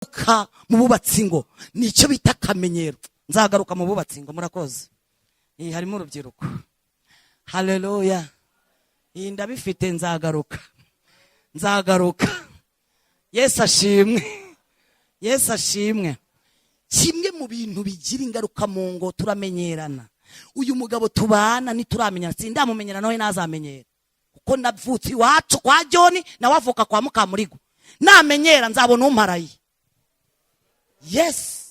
Ingaruka mu bubatsi ngo ni icyo bita akamenyero. Nzagaruka mu bubatsi ngo murakoze. Iyi harimo urubyiruko. Haleluya! Iyi ndabifite, nzagaruka, nzagaruka. Yesu ashimwe, Yesu ashimwe. Kimwe mu bintu bigira ingaruka mu ngo, turamenyerana. Uyu mugabo tubana ntituramenyana, sindamumenyera, nawe ntazamenyera, kuko navutse iwacu kwa Joni, nawe avuka kwa Mukamurigo. Namenyera nzabona umparaye. Yes,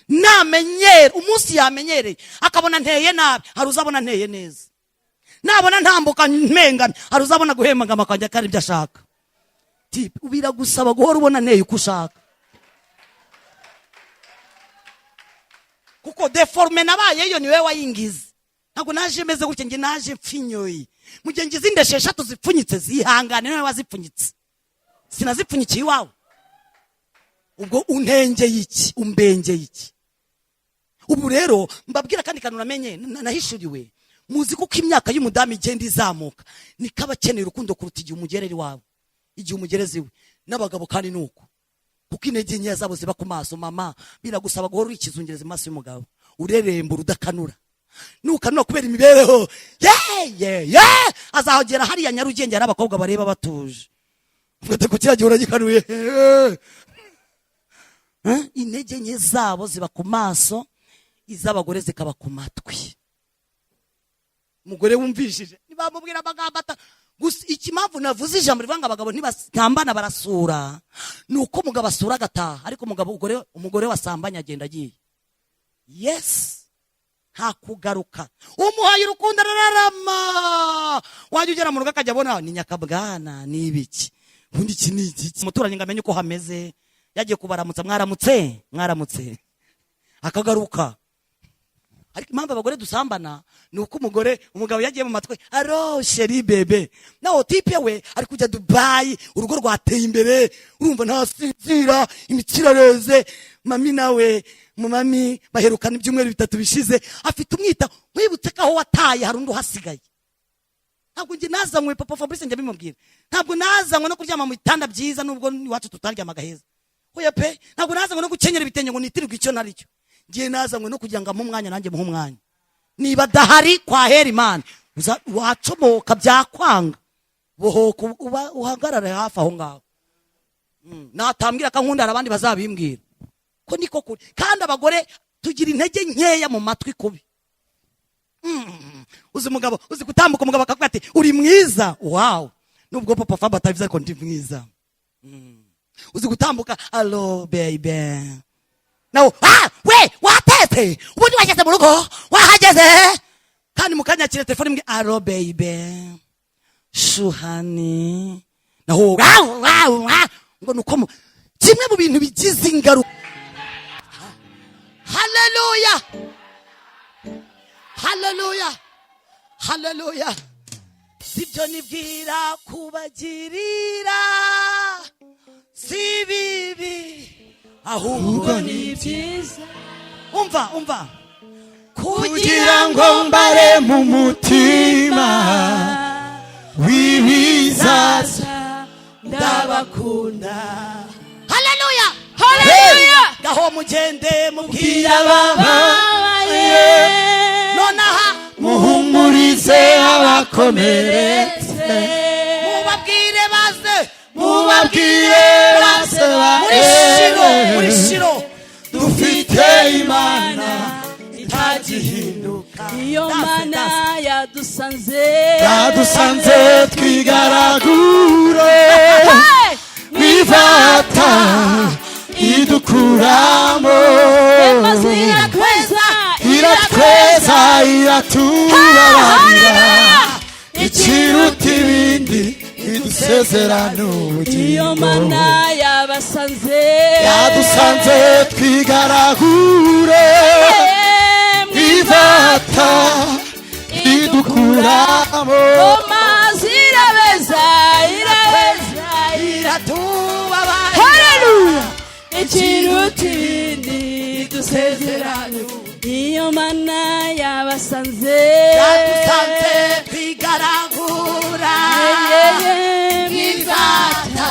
namenyera, umunsi yamenyereye akabona nteye nabi, hari uzabona nteye neza. Nabona ntambuka mpengamye, hari uzabona guhembagama kwanjye ko ari ibyo ashaka. Type, biragusaba guhora ubona nteye uko ushaka, kuko déformé nabayeyo ni wowe wayingize. Ntabwo naje meze gutya, njye naje mfinyoye. Mu gihe ngize inda 6 zipfunyitse, zihangane, niwe wazipfunyitse, sinazipfunyikiye iwawe. Ubwo untengeye iki? Umbengeye iki? Ubu rero mbabwira kandi kantu namenye, nahishuriwe. Muzi kuko imyaka y'umudamu igenda izamuka, niko aba akeneye urukundo kuruta igihe umugerera iwawe, igihe umugereza iwe. N'abagabo kandi ni uko, kuko intege nkeya zabo ziba ku maso. Mama, biragusaba guhora uri ikizungereza mu maso y'umugabo, urerembura, udakanura. Nukanura kubera imibereho ye ye ye, azahogera hariya Nyarugenge hari abakobwa bareba batuje. Ufite ku kiriya gihe uragikanuye. Eh? Intege nke zabo ziba ku maso, iz'abagore zikaba ku matwi. Umugore wumvishije ntibamubwira amagambo ata gusa. Iki mpamvu navuze ijambo rivuga ngo abagabo ntibasambana barasura, ni uko umugabo asura agataha, ariko umugabo umugore wasambanye agenda agiye. Yes, nta kugaruka. Umuhaye urukundo arararama, wajya ugera mu rugo akajya abona ni nyakabwana, ni ibiki ubundi? Iki ni iki? Umuturanyi ngo amenye uko hameze, yagiye kubaramutsa: "Mwaramutse, mwaramutse," akagaruka. Ariko impamvu abagore dusambana ni uko umugore, umugabo yagiye mu matwi: "Allô chéri, bébé," naho type we ari kujya Dubayi, urugo rwateye imbere, urumva ntasinzira, imitsi irareze. Mami nawe mami baherukana ibyumweru 3 bishize, afite umwita. Wibutse ko aho wataye hari undi uhasigaye. Ntabwo njye nazanywe, papa Fabrice njya bimubwira, ntabwo nazanywe no kuryama mu bitanda byiza, nubwo iwacu tutaryamaga heza. Oya pe, ntabwo nazanywe no gukenyera ibitenge ngo nitirirwe icyo naricyo. Ngiye nazanywe no kugira ngo amuhe umwanya, nanjye muhe umwanya. Niba adahari, kwahera Imana wacomoka byakwanga. Bohoka uba uhagarare hafi aho ngaho. Natambwira ko ankunda, hari abandi bazabimbwira ko niko kuri. Kandi abagore tugira intege nkeya mu matwi kubi. Uzi umugabo, uzi gutambuka umugabo akavuga ati: "Uri mwiza." Wow, nubwo papa Faba atabivuze, ariko ndi mwiza. Uzi gutambuka: "Allô baby," nawe: "Ah we, watetse? Ubundi wageze mu rugo? Wahageze?" Kandi mu kanya akira telefone imwe: "Allô baby, shuhani," naho wow, wow, wow. Ngo nuko kimwe mu bintu bigize ingaruka. Haleluya, haleluya, haleluya! Sibyo nibwira kubagirira si bibi, ahubwo ni byiza. Umva, umva. Kugira ngo mbare mu mutima w'ibizaza. Ndabakunda. Haleluya! Haleluya! Gaho mugende mubwire ababaye, nonaha. Muhumurize abakomeretse. Mubabwire baze. Mubabwire baze. Muri Shilo, muri Shilo. Dufite Imana itagihinduka. Iyo Dance, Mana dance. yadusanze. Yadusanze twigaragure. Hey! Mwivata idukuramo. Maze iratweza. Iratweza, iratubabarira, ikiruta ibindi idusezerano Iyo ubugingo. Mana yabasanze. Yadusanze twigaragure. Ivata idukuramo. Mazi irabeza, irabeza. Iratubabarira. Haleluya! Ikiruta ibindi dusezerano, iyo Mana yabasanze. Yadusanze twigaragura. Yeye mwivata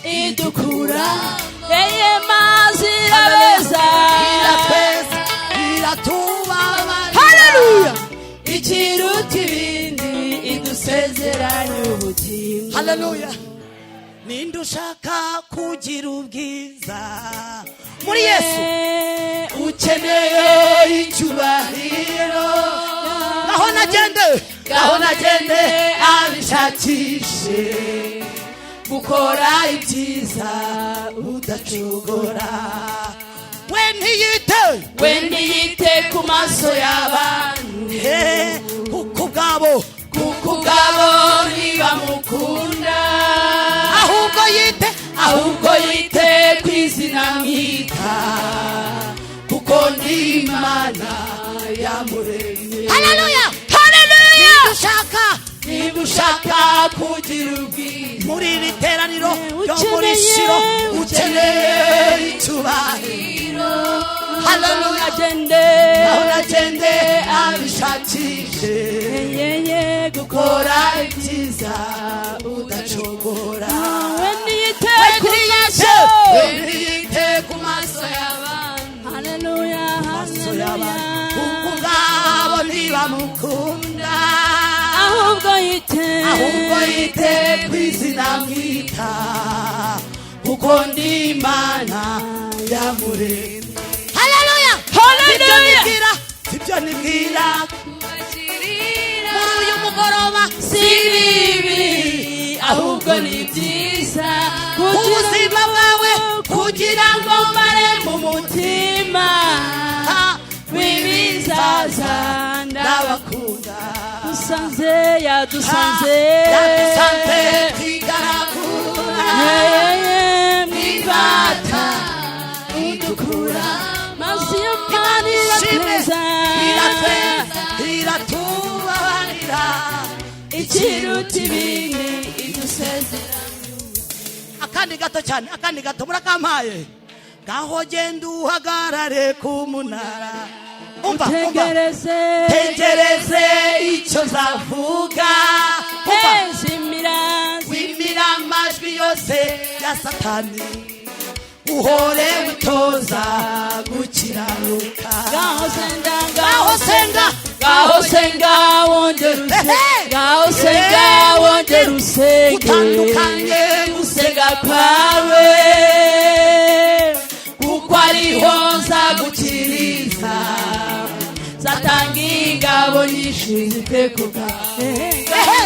idukura. Ikiruta ibindi idusezeranya ubugingo. Haleluya! Ninde ushaka kugira ubwiza muri Yesu? Ukeneye icyubahiro. Ngaho nagende. Ngaho nagende abishakishe gukora ibyiza udacogora. We ntiyite. We ntiyite ku maso y'abantu. He, kuko ubwabo, kuko ubwabo ntibamukunda. Ahubwo yite, ahubwo yite ku izina mwita, kuko ndi Imana yamuremye. Haleluya! Haleluya! Ninde ushaka, niba ushaka kugira ubwiza muri iri teraniro ryo muri Shilo, ukeneye icyubahiro, haleluya, agende, aho nagende abishakishe yeye gukora ibyiza udacogora. We ntiyite We ku ntiyite. maso. We ntiyite ku maso y'abantu. Haleluya! Maso Haleluya! y'abantu, kuko ubwabo ntibamukunda. Ahubwo yite, ahubwo yite ku izina mwita, kuko ndi Imana yamuremye. Haleluya! Haleluya! Sibyo nibwira, sibyo nibwira muri uyu mugoroba. Si bibi, ahubwo ni byiza ku buzima bwawe, kugira ngo mare mu mutima w'ibizaza. Ndabakunda. Dusanze, yadusanze. Yadusanze twigaragura Yeye mwibata idukura. Mazi y'Imana iratweza. Iratweza, iratubabarira. Ikiruta ibindi idusezera. Akandi gato cyane, akandi gato murakampaye. Ngaho genda uhagarare ku munara, umva, umva. Tegereze. Tegereze icyo nzavuga, umva. Zimira. Wimira amajwi yose ya Satani, uhore witoza gukiranuka. Ngaho senga. Ngaho senga. Ngaho senga wongera usenge. Ehe. Ngaho senga wongera usenge. Utandukanye gusenga kwawe, kuko ariho nzagukiriza, zatanga ingabo nyinshi zite ku bwawe. Ehe,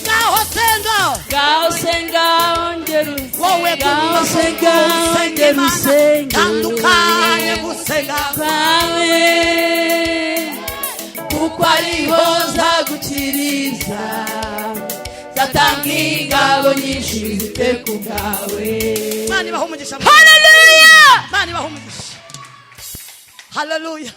ngaho senga. Ngaho senga wongera usenge. Wowe Ngaho guma senga gusenga wongera Imana. usenge. Tandukanye gusenga kwawe, kuko ariho nzagukiriza, zatanga ingabo nyinshi zite ku bwawe. Imana ibaha umugisha. Haleluya! Imana ibaha umugisha. Haleluya!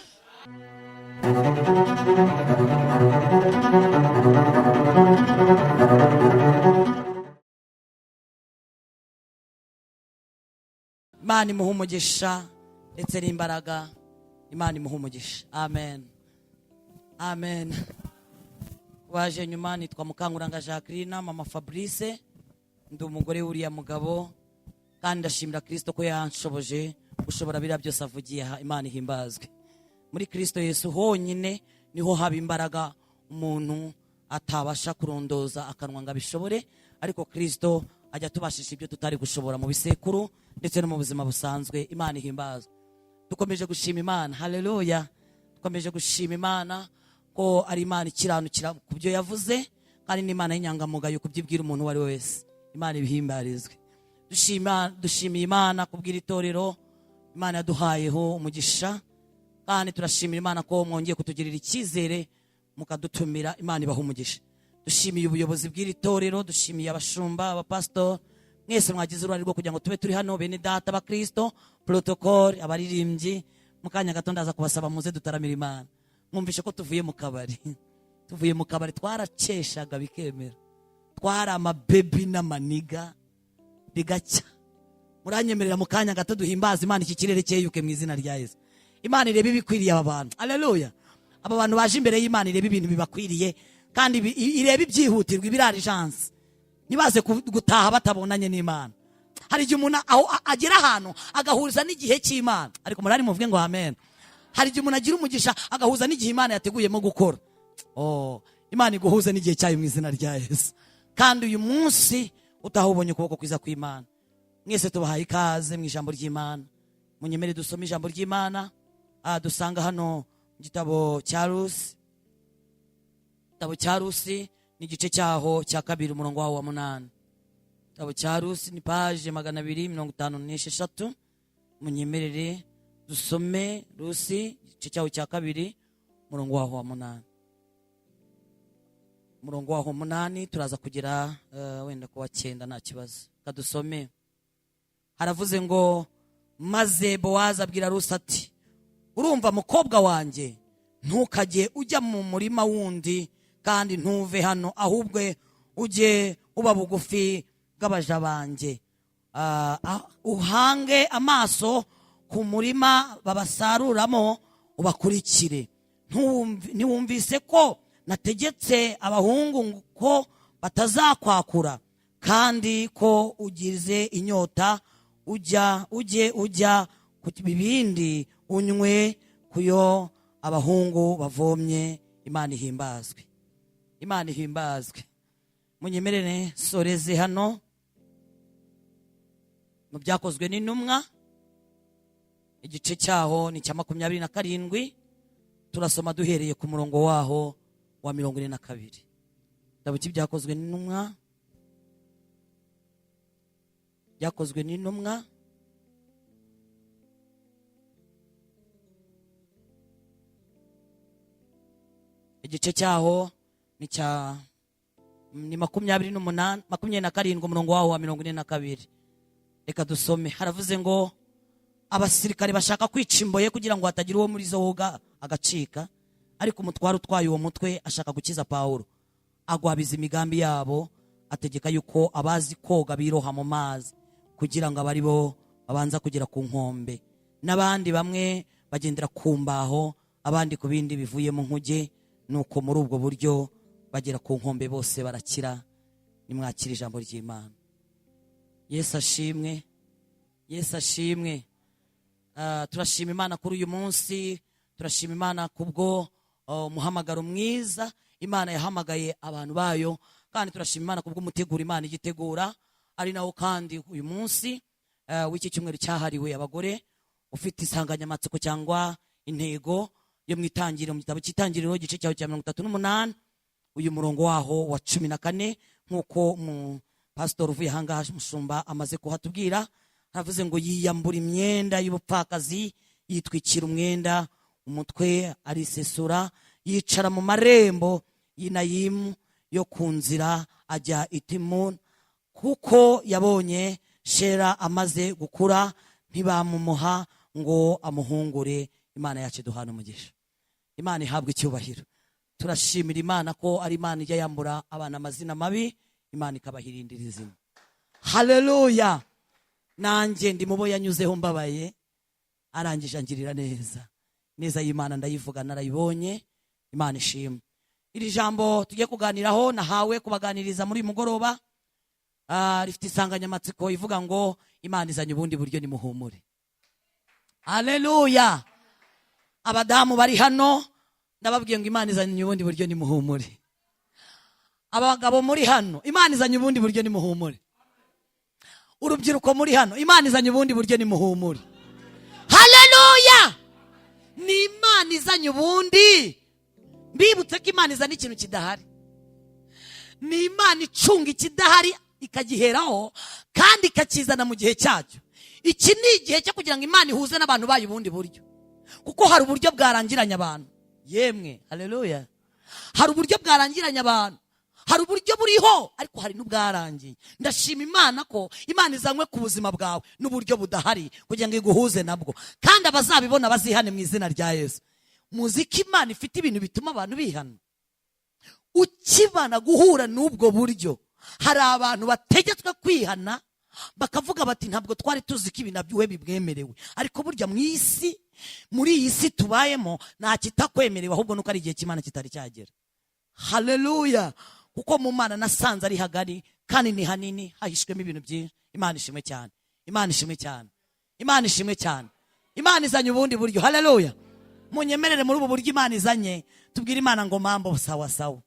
Imana imuha umugisha ndetse n'imbaraga. Imana imuha umugisha. Amen, amen. Waje nyuma, nitwa Mukanguranga Jacqueline, mama Fabrice, ndi umugore w'uriya mugabo, kandi ndashimira Kirisito ko yanshoboje gushobora biriya byose avugiye aha. Imana ihimbazwe. Muri Kirisito Yesu honyine niho haba imbaraga umuntu atabasha kurondoza akanwa ngo abishobore, ariko Kirisito ajya atubashisha ibyo tutari gushobora mu bisekuru ndetse no mu buzima busanzwe. Imana ihimbazwe. Dukomeje gushima Imana. Haleluya! Dukomeje gushima Imana ko ari Imana ikiranukira ku byo yavuze, kandi n'Imana y'inyangamugayo ku byo ibwira umuntu uwo ari we wese. Imana ibihimbarizwe. Dushima, dushimiye Imana kubwira itorero Imana yaduhayeho umugisha, kandi turashimira Imana ko mwongeye kutugirira icyizere mukadutumira. Imana ibaha umugisha. Dushimiye ubuyobozi bw'iri torero, dushimiye abashumba, abapasitori, mwese mwagize uruhare rwo kugira ngo tube turi hano, bene data abakristo, protocole, abaririmbyi. Mu kanya gato ndaza kubasaba muze dutaramira Imana. Mwumvishe ko tuvuye mu kabari, tuvuye mu kabari, twarakeshaga bikemera, twari amabebi n'amaniga bigacya. Muranyemerera mu kanya gato duhimbaza Imana, iki kirere cyeyuke mu izina rya Yesu. Imana irebe ibikwiriye aba bantu. Aleluya! Aba bantu baje imbere y'Imana, irebe ibintu bibakwiriye, kandi irebe ibyihutirwa, ibirarijanse. Ntibaze gutaha batabonanye n'Imana. Hari igihe umuntu agera ahantu agahuriza n'igihe cy'Imana, ariko murari muvuge ngo amen. Hari igihe umuntu agira umugisha agahuza n'igihe Imana yateguyemo gukora. Oh, Imana iguhuze n'igihe cyayo mu izina rya Yesu. Kandi uyu munsi utaha ubonye ukuboko kwiza kw'Imana. Mwese tubahaye ikaze mu ijambo ry'Imana. Munyemere dusome ijambo ry'Imana, dusanga hano mu gitabo cya Rusi. Igitabo cya Rusi ni igice cyaho cya 2, umurongo waho wa 8. Igitabo cya Rusi ni page 256. Munyemerere dusome Rusi igice cyaho cya 2, umurongo waho wa 8. Umurongo waho 8 turaza kugera wenda ku wa 9, nta kibazo. Kadusome. Haravuze ngo maze Bowazi abwira Rusi ati urumva mukobwa wanjye, ntukajye ujya mu murima wundi kandi ntuve hano, ahubwo ujye uba bugufi bw'abaja banjye. Uhange amaso ku murima babasaruramo ubakurikire. Ntiwumvise ko nategetse abahungu ko batazakwakura, kandi ko ugize inyota ujye ujya ku bibindi unywe kuyo abahungu bavomye. Imana ihimbazwe, Imana ihimbazwe. Munyemerere soreze hano mu byakozwe n'intumwa, igice cyaho ni cya 27, turasoma duhereye ku murongo waho wa 42. Igitabo cy'ibyakozwe n'intumwa, byakozwe n'intumwa igice cyaho ni cya ni 28, 27, umurongo waho wa 42. Reka dusome. Haravuze ngo abasirikare bashaka kwica imboye kugira ngo hatagira uwo muri zo woga agacika, ariko umutware utwaye uwo mutwe ashaka gukiza Pawulo, agwabiza imigambi yabo, ategeka yuko abazi koga biroha mu mazi kugira ngo abari bo babanza kugera ku nkombe, n'abandi bamwe bagendera ku mbaho, abandi ku bindi bivuye mu nkuge. Nuko muri ubwo buryo bagera ku nkombe bose barakira. Nimwakira ijambo ry'Imana. Yesu ashimwe, Yesu ashimwe. Turashima Imana kuri uyu munsi, turashima Imana kubwo umuhamagaro mwiza Imana yahamagaye abantu bayo, kandi turashima Imana kubwo umuteguro Imana igitegura, ari nawo kandi uyu munsi w'iki cyumweru cyahariwe abagore, ufite insanganyamatsiko cyangwa intego yo mu itangiriro, mu gitabo cy'itangiriro igice cyaho cya 38, uyu murongo waho wa 14, nk'uko mu pastor uvuye ahangaha mushumba amaze kuhatubwira. Haravuze ngo yiyambura imyenda y'ubupfakazi, yitwikira umwenda umutwe, arisesura, yicara mu marembo y'Inayimu yo ku nzira ajya i Timuna, kuko yabonye Shera amaze gukura, ntibamumuha ngo amuhungure. Imana yacu iduhana umugisha, Imana ihabwe icyubahiro. Turashimira Imana ko ari Imana ijya yambura abana amazina mabi, Imana ikabahirindira izina. Haleluya. Nanjye ndi mubo yanyuzeho mbabaye, arangije angirira neza. Neza y'Imana ndayivuga, narayibonye. Imana ishimwe. Iri jambo tugiye kuganiraho nahawe kubaganiriza muri uyu mugoroba, rifite insanganyamatsiko ivuga ngo Imana izanye ubundi buryo, nimuhumure. Haleluya. Abadamu bari hano ndababwiye ngo Imana izanye ubundi buryo, nimuhumure. Abagabo muri hano, Imana izanye ubundi buryo, nimuhumure. Urubyiruko muri hano, Imana izanye ubundi buryo, nimuhumure. Haleluya. Ni Imana izanye ubundi. Mbibutse ko Imana izana ikintu kidahari. Ni Imana icunga ikidahari ikagiheraho kandi ikakizana mu gihe cyacyo. Iki ni igihe cyo kugira ngo Imana ihuze n'abantu bayo ubundi buryo, kuko hari uburyo bwarangiranye abantu. Yemwe, haleluya. Hari uburyo bwarangiranye abantu, hari uburyo buriho ariko hari n'ubwarangiye. Ndashima Imana ko Imana izanywe ku buzima bwawe n'uburyo budahari kugira ngo iguhuze nabwo, kandi abazabibona bazihane mu izina rya Yesu. Muzi ko Imana ifite ibintu bituma abantu bihana. Ukibana guhura n'ubwo buryo, hari abantu bategetswe kwihana bakavuga bati ntabwo twari tuzi ko ibi nabyo we bibwemerewe. Ariko burya mu isi, muri iyi si tubayemo, nta kitakwemerewe, ahubwo nuko ari igihe cy'Imana kitari cyagera. Haleluya. Kuko mu Mana nasanze ari hagari kandi ni hanini, hahishwemo ibintu byinshi. Imana ishimwe cyane, Imana ishimwe cyane, Imana ishimwe cyane. Imana izanye ubundi buryo. Haleluya. Munyemerere muri ubu buryo Imana izanye, tubwire Imana ngo mambo sawa sawa.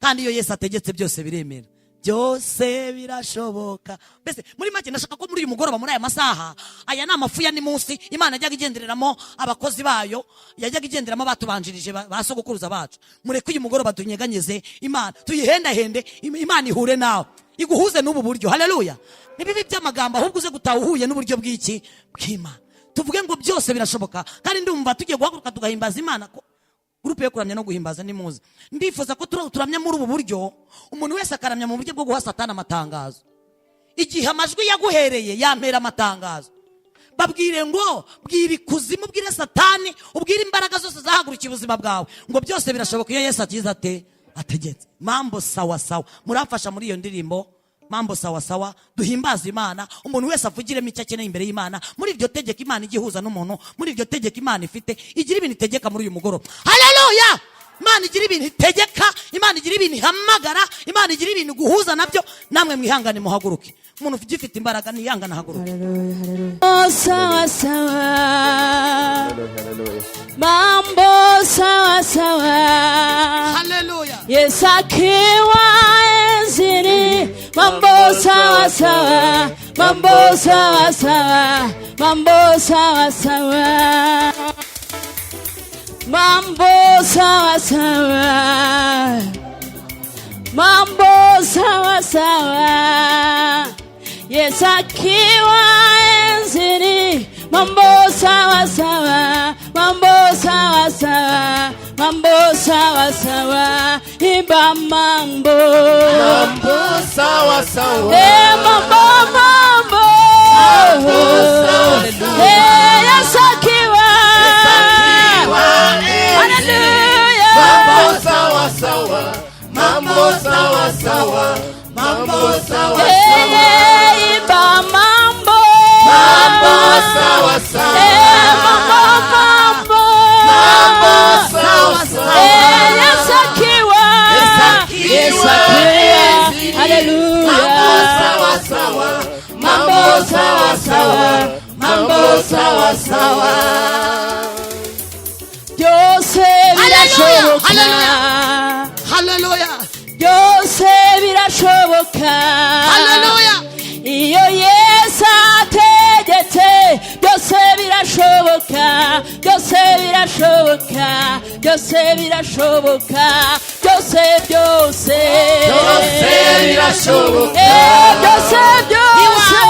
Kandi iyo Yesu ategetse, byose biremera, byose birashoboka. Mbese muri make, ndashaka ko muri uyu mugoroba, muri aya masaha, aya ni amafu ya ni munsi Imana yajyaga igendereramo abakozi bayo, yajyaga igenderamo abatubanjirije, ba sogokuruza bacu. Mureke uyu mugoroba tunyeganyeze Imana, tuyihendahende, Imana ihure nawe, iguhuze n'ubu buryo. Haleluya! Ntibibi by'amagambo, ahubwo uze gutaha uhuye n'uburyo bw'iki? Bw'Imana. Tuvuge ngo byose birashoboka. Kandi ndumva tugiye guhaguruka tugahimbaza Imana. Groupe yo kuramya no guhimbaza, nimuze. Ndifuza ko turamya muri ubu buryo, umuntu wese akaramya mu buryo bwo guha Satani amatangazo. Igihe amajwi yaguhereye yampera amatangazo, babwire ngo bwira ikuzimu, ubwire Satani, ubwire imbaraga zose zahagurukiye ubuzima bwawe ngo byose birashoboka iyo Yesu akize ate? Ategetse. Mambo sawa sawa. Muramfasha muri iyo ndirimbo "Mambo sawa sawa", duhimbaze Imana. Umuntu wese avugiremo icyo akeneye imbere y'Imana muri iryo tegeko Imana ijya ihuza n'umuntu, muri iryo tegeko Imana ifite, igira ibintu itegeka muri uyu mugoroba. Haleluya! Imana igira ibintu itegeka, Imana igira ibintu ihamagara, Imana igira ibintu guhuza nabyo. Namwe mwihangane, muhaguruke. Umuntu ugifite imbaraga niyihangane, ahaguruke. Sawa sawa, mambo sawa sawa. Haleluya! Yesu akiwa enzini, mambo sawa sawa, mambo sawa sawa, mambo sawa sawa, mambo sawa sawa, mambo sawa sawa. Yesu akiwa enzini, mambo sawa sawa, mambo sawa sawa, mambo sawa sawa. Imba mambo. Mambo sawa sawa. Eh, mambo, mambo. Sawa sawa. Eh, Yesu akiwa. Hallelujah. Mambo sawa sawa. Mambo sawa sawa. Mambo sawa sawa. Eh, imba mambo. Mambo sawa sawa. Eh, mambo, mambo. Mambo sawa sawa. Eh, Yesu akiwa. Yesu akiwa. Yesu akiwa. Hallelujah. Mambo sawa sawa. Mambo sawa sawa. Mambo sawa sawa. Byose birashoboka. Haleluya! Byose birashoboka. Haleluya! Iyo Yesu ategetse, byose birashoboka, byose birashoboka, byose birashoboka, byose, byose. Byose birashoboka. Eh, byose, byose.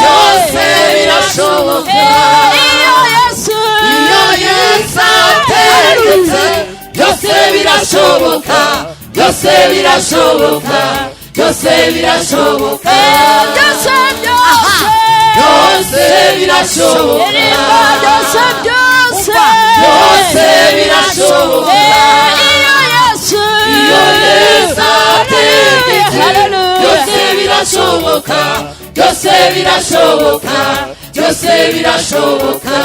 Byose birashoboka. Eh, iyo Yesu. Iyo Yesu ategetse, byose birashoboka, byose birashoboka, byose birashoboka. Eh, byose, byose. Byose birashoboka. Ririmba byose, byose. Byose birashoboka. Eh, iyo Yesu. Iyo Yesu ategetse, Hallelujah. byose birashoboka, byose birashoboka, byose birashoboka.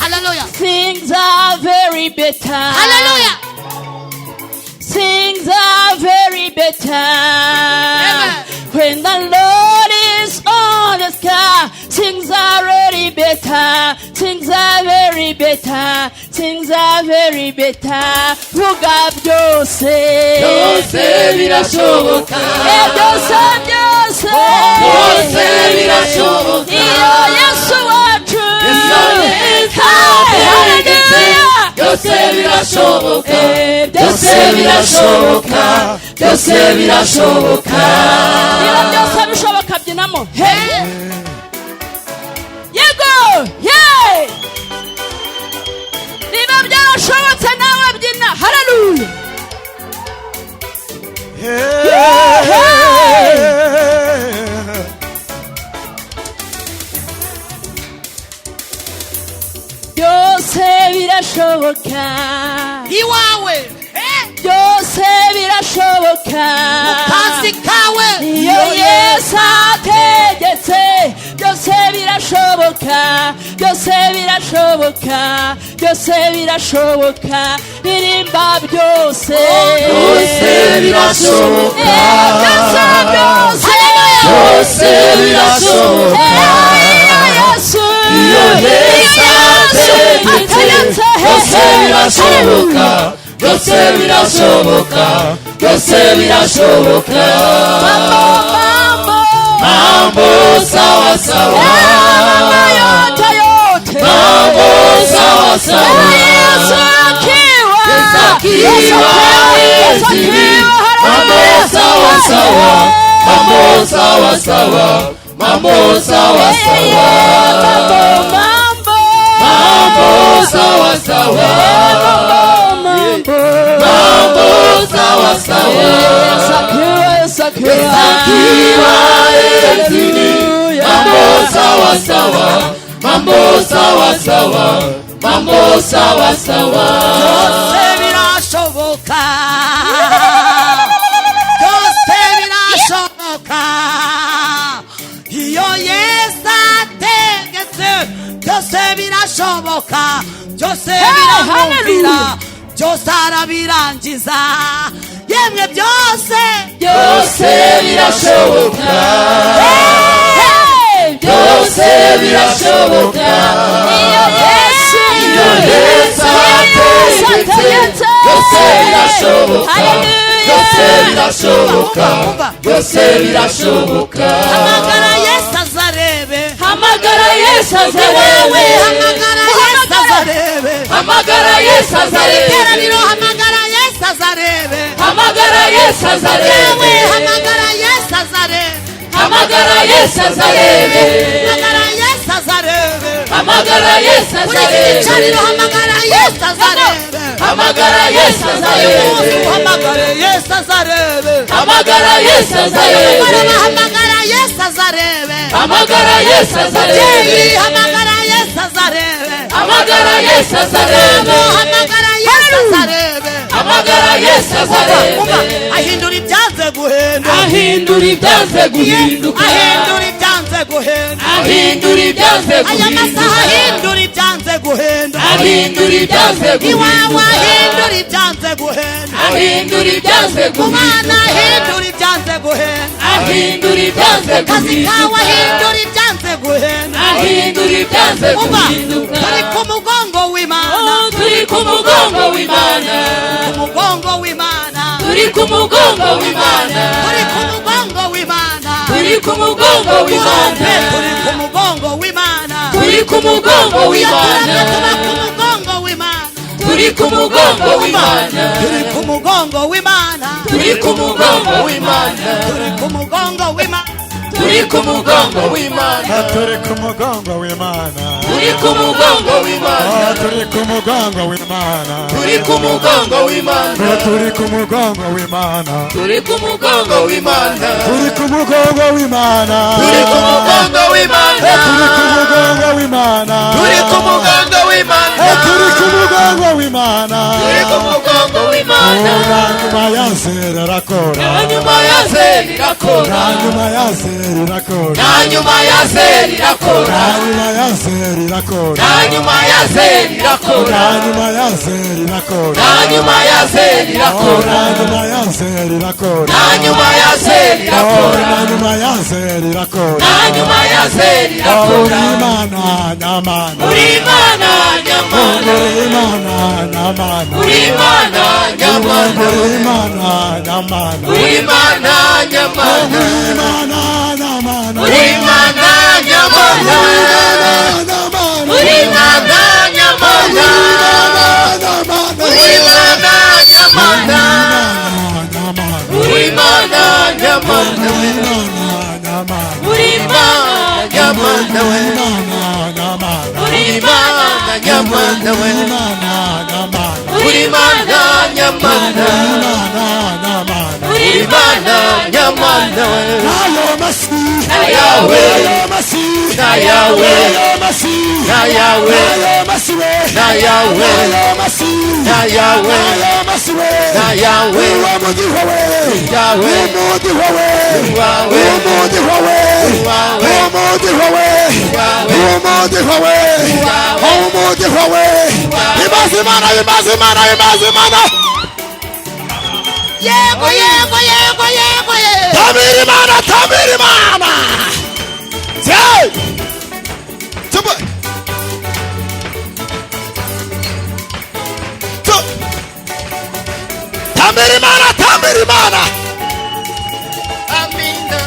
Haleluya! Things are very better. Haleluya! Things are very better. Amen. When the Lord is on the sky, things are really better. Things are very better. Things are very better. Vuga byose. Byose birashoboka. Eh, byose, byose. Byose birashoboka. Iyo Yesu wacu. Iyo Yesu Hey, ategetse, hallelujah. byose birashoboka. Eh, Byose birashoboka, byose birashoboka. Niba byose bishoboka, byinamo. Hey! Yego, ye, niba byarashobotse, nawe byina. Haleluya! Hey. Byose birashoboka. Iwawe. Byose birashoboka. Kazi kawe. Iyo Yesu ategetse, byose birashoboka, byose birashoboka, byose birashoboka. Ririmba byose. Byose birashoboka. Eh, byose, byose. Byose birashoboka. Eh, iyo Yesu. Iyo Yesu ategetse, ategetse, byose birashoboka, Byose birashoboka, byose birashoboka. Mambo, mambo. Mambo sawa sawa. Mambo yote yote. Mambo sawa sawa. Yesu akiwa. Yesu akiwa Yesu ezini. akiwa. Mambo sawa sawa. Mambo sawa sawa. Mambo sawa sawa. Mambo, mambo. Mambo sawa sawa. Mambo. Mambo sawa sawa. Yesu akiwa, Yesu akiwa. Akiwa ezini. Mambo sawa sawa. Mambo sawa sawa. Mambo sawa sawa. Byose birashoboka, byose birashoboka iyo Yesu ategetse. Byose birashoboka, byose biramwumvira. Hallelujah. Byose arabirangiza, yemwe byose. Byose birashoboka. Hey! Byose birashoboka. Iyo Yesu. Iyo Yesu ategetse. Byose birashoboka. Hallelujah. Byose birashoboka. Umva. Byose birashoboka. Hamagara Yesu azarebe. Hamagara Yesu Wewe azarebe. hamagara Yesu azarebe. Hamagara Yesu azarebe. Iteraniro, hamagara Yesu azarebe. Hamagara Yesu Yewe azarebe. hamagara Yesu azarebe. Hamagara Yesu azarebe. Hamagara Yesu azarebe. Hamagara Yesu Kuri iki gicaniro, azarebe. hamagara Yesu azarebe. Hamagara Yesu Uyu munsi azarebe. uhamagare Yesu azarebe. Hamagara Yesu azarebe. Mugoroba, hamagara Yesu azarebe. Hamagara Yesu Mubyeyi, azarebe. hamagara Yesu azarebe. Hamagara Yesu azarebe. Mugabo, hamagara Yesu azarebe. Hamagara Yesu Umva, umva, azarebe. ahindura ibyanze guhinduka. Ahindura ibyanze guhinduka. Ahindura ibyanze guhinduka. Ahindura ibyanze Aya masaha guhinduka. ahindura ibyanze guhinduka. Ahindura ibyanze Iwawe guhinduka. ahindura ibyanze guhinduka. Ahindura ibyanze Ku bana guhinduka. ahindura ibyanze guhinduka. Ahindura ibyanze Kazi kawe guhinduka. ahindura ibyanze guhinduka. Ahindura ibyanze Umva, guhinduka. turi ku mugongo w'Imana. Turi ku mugongo w'Imana. Ku mugongo w'Imana. Turi ku mugongo w'Imana. Turi ku mugongo w'Imana. Turi ku mugongo w'Imana. Turumve, turi ku mugongo w'Imana. Turi ku mugongo Iyo w'Imana. turamye tuba ku mugongo w'Imana. Turi ku mugongo w'Imana. Turi ku mugongo w'Imana. Turi ku mugongo w'Imana. Turi ku mugongo w'Imana. Turi ku mugongo w'Imana. Turi ku mugongo w'Imana. Turi ku mugongo w'Imana. Turi ku mugongo w'Imana. Turi ku mugongo w'Imana. Turi ku mugongo w'Imana. Turi ku mugongo w'Imana. Turi ku mugongo w'Imana. Turi ku mugongo w'Imana. Turi ku mugongo w'Imana. Turi ku mugongo w'Imana. Turi ku mugongo w'Imana. Turi ku mugongo w'Imana. Na nyuma ya zero irakora. Na nyuma ya zeri irakora. Na nyuma ya zero irakora. Na nyuma ya zeri irakora. Na nyuma ya zero irakora. Na nyuma ya zeri irakora. Na nyuma ya zero irakora. Na nyuma ya zeri irakora. Na nyuma ya zero irakora. Na nyuma ya zeri irakora. Na nyuma ya zero irakora. Na nyuma ya zeri irakora. Uri Imana nyamana. Uri Imana nyamana. Uri Imana nyamana. Uri Imana nyamana. Uri Imana nyamana. Uri Imana nyamana. Uri Imana nyamana. Uri Imana nyamana. Uri Imana nyamana. Uri Imana nyamana. Uri Imana nyamana. Uri Imana. Nyamana we. Uri Imana nyamana we. Uri Imana nyamana. Uri Imana nyamana we. Yawe, Na Yawe. Na Yawe. Na Yawe. Na Yawe. Na Yawe. Yawe. Yawe. Imana. Yego, yego, yego, yego, yego. Tabira Imana, tabira Imana. Say! Tuba. Tu. Tambira Imana. Amina,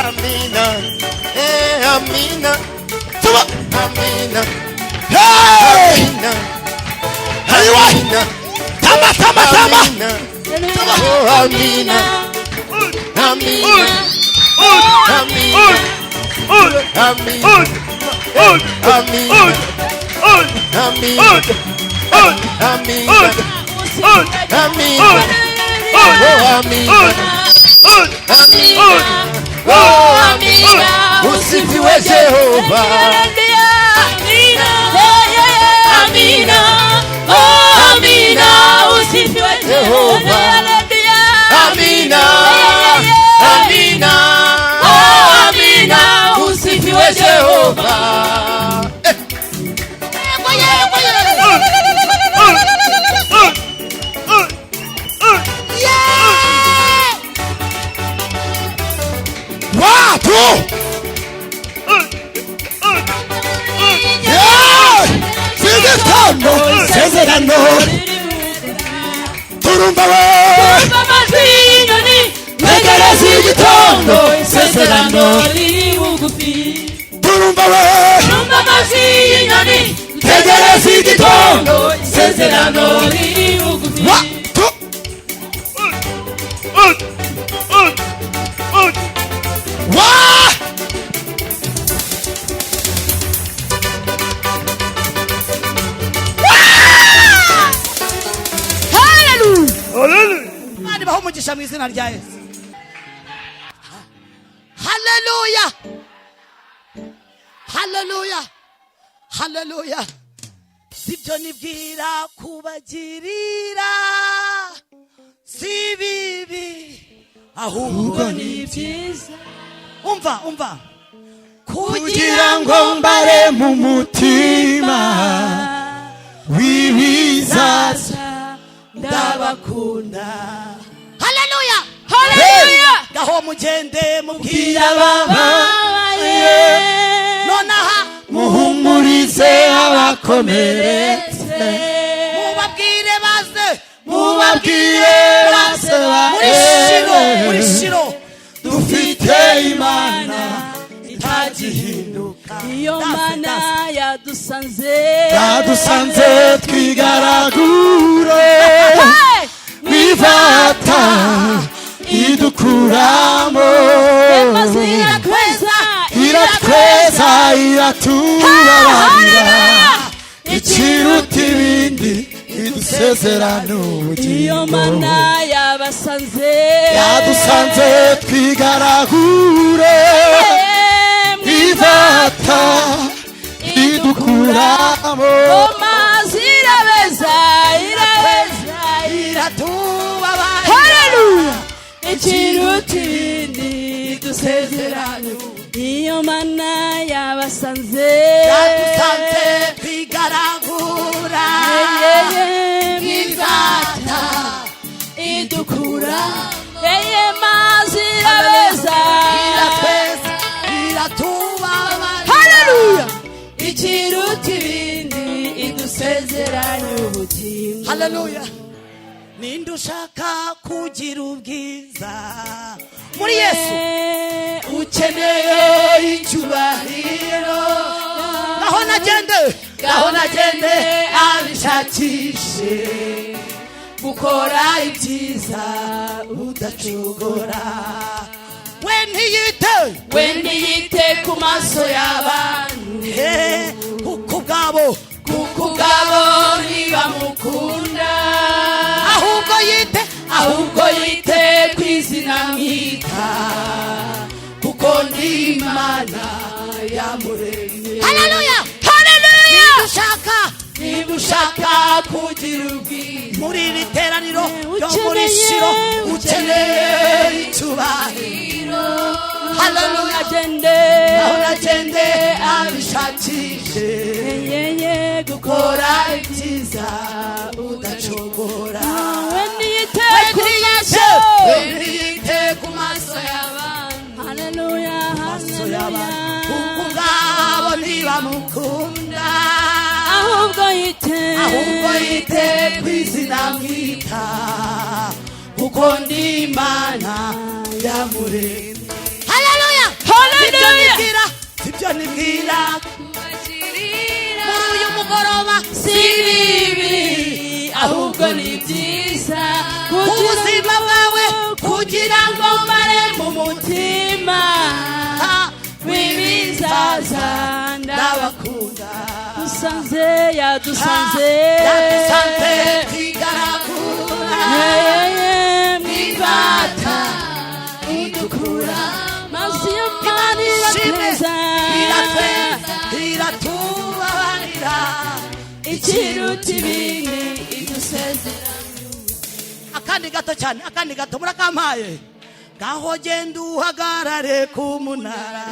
Amina, eh, Amina, Tuba. Amina, Hey! Amina, Ayiwa! Amina, Tamba, tamba, tamba. Amina, oh Amina, Amina, Amina, Amina, Amina, Amina, Amina, Amina, oh Amina, Amina, oh Amina, usifiwe Jehova. Amina, oh Amina, usifiwe Jehova. Amina, Amina, Oh Amina, usifiwe Jehova. Jehova. Yego, yego, yego. Yeah! One, two. Yeah! Sigitando, sezerano, turumva we. Amajwi y'inyoni, Tegereza igitondo, isezerano riri bugufi. Turumva we. Numva amajwi y'inyoni, Tegereza igitondo, isezerano riri bugufi. One, two. One. Hallelujah. Imana ibahe umugisha mu izina rya Yesu. Haleluya, haleluya, haleluya! Sibyo nibwira kubagirira si bibi, ahubwo ni Ni byiza. Umva, umva. Kugira ngo mbare mu mutima w'ibizaza. Ndabakunda. Haleluya! Hallelujah. Gaho mugende mubwire Ababaye, nonaha, muhumurize abakomeretse, mubabwire baze, mubabwire baze. Muri Shilo, muri Shilo. Dufite Imana itagihinduka. Iyo Mana yadusanze, Yadusanze twigaragure Hey! bivata idukuramo. Maze iratweza, Iratweza, iratubabarira, ikiruta ibindi idusezerano Iyo ubugingo. Mana yabasanze, Yadusanze twigaragure ivata idukuramo. Maze irabeza, irabeza, Iratubabarira. Hallelujah. Ikiruta ibindi dusezerano. Iyo Mana yabasanze, Yadusanze twigaragura mwivata idukura, eye mazi irabeza, iratweza, iratubabarira. Hallelujah. Ikiruta ibindi idusezeranye ubugingo. Haleluya! Ninde ushaka kugira ubwiza muri Yesu, ukeneye icyubahiro? Gaho nagende, Gaho nagende abishakishe gukora ibyiza udacogora. We ntiyite, We ntiyite ku maso y'abantu, He, kuko ubwabo, kuko ubwabo ntibamukunda, ahubwo yite, ahubwo yite ku izina mwita, kuko ndi Imana yamuremye. Haleluya! Hallelujah. Ninde ushaka, Niba ushaka kugira ubwiza muri iri teraniro ryo muri Shilo, ukeneye icyubahiro? Haleluya! Agende, Aho nagende abishakishe yeye, gukora ibyiza udacogora. We ntiyite ku maso, Ntiyite ku maso y'abantu, Hallelujah, Maso y'abantu, kuko hallelujah. ubwabo ntibamukunda, Ahubwo yite, ahubwo yite ku izina mwita, kuko Kuko ndi Imana yamuremye. Haleluya! Haleluya! Sibyo nibwira, sibyo nibwira muri uyu mugoroba. Si bibi, ahubwo ni byiza. Ubuzima bwawe. Kugira ngo mare mu mutima Ah, w'ibizaza. Ndabakunda. Dusanze, yadusanze. Yadusanze twigaragura mwibata idukura mazi y'Imana irateza. Iratweza, iratubabarira. Ikiruta ibindi, idusezera. Akandi gato cyane, akandi gato murakampaye. Ngaho genda uhagarare ku munara,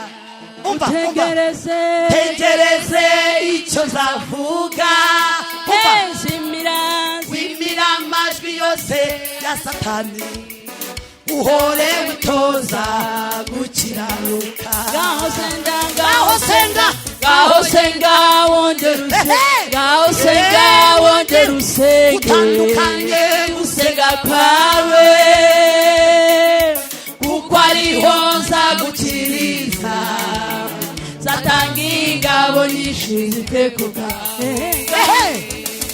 umva, umva. Tegereze. Tegereze icyo nzavuga, umva. Zimira. Wimira amajwi yose ya Satani, uhore witoza gukiranuka. Ngaho senga. Ngaho senga. Ngaho senga wongera usenge. Ehe. Ngaho senga wongera usenge. Utandukanye. Gusenga kwawe, kuko ariho nzagukiriza, zatanga ingabo nyinshi zitekuka. Ehe.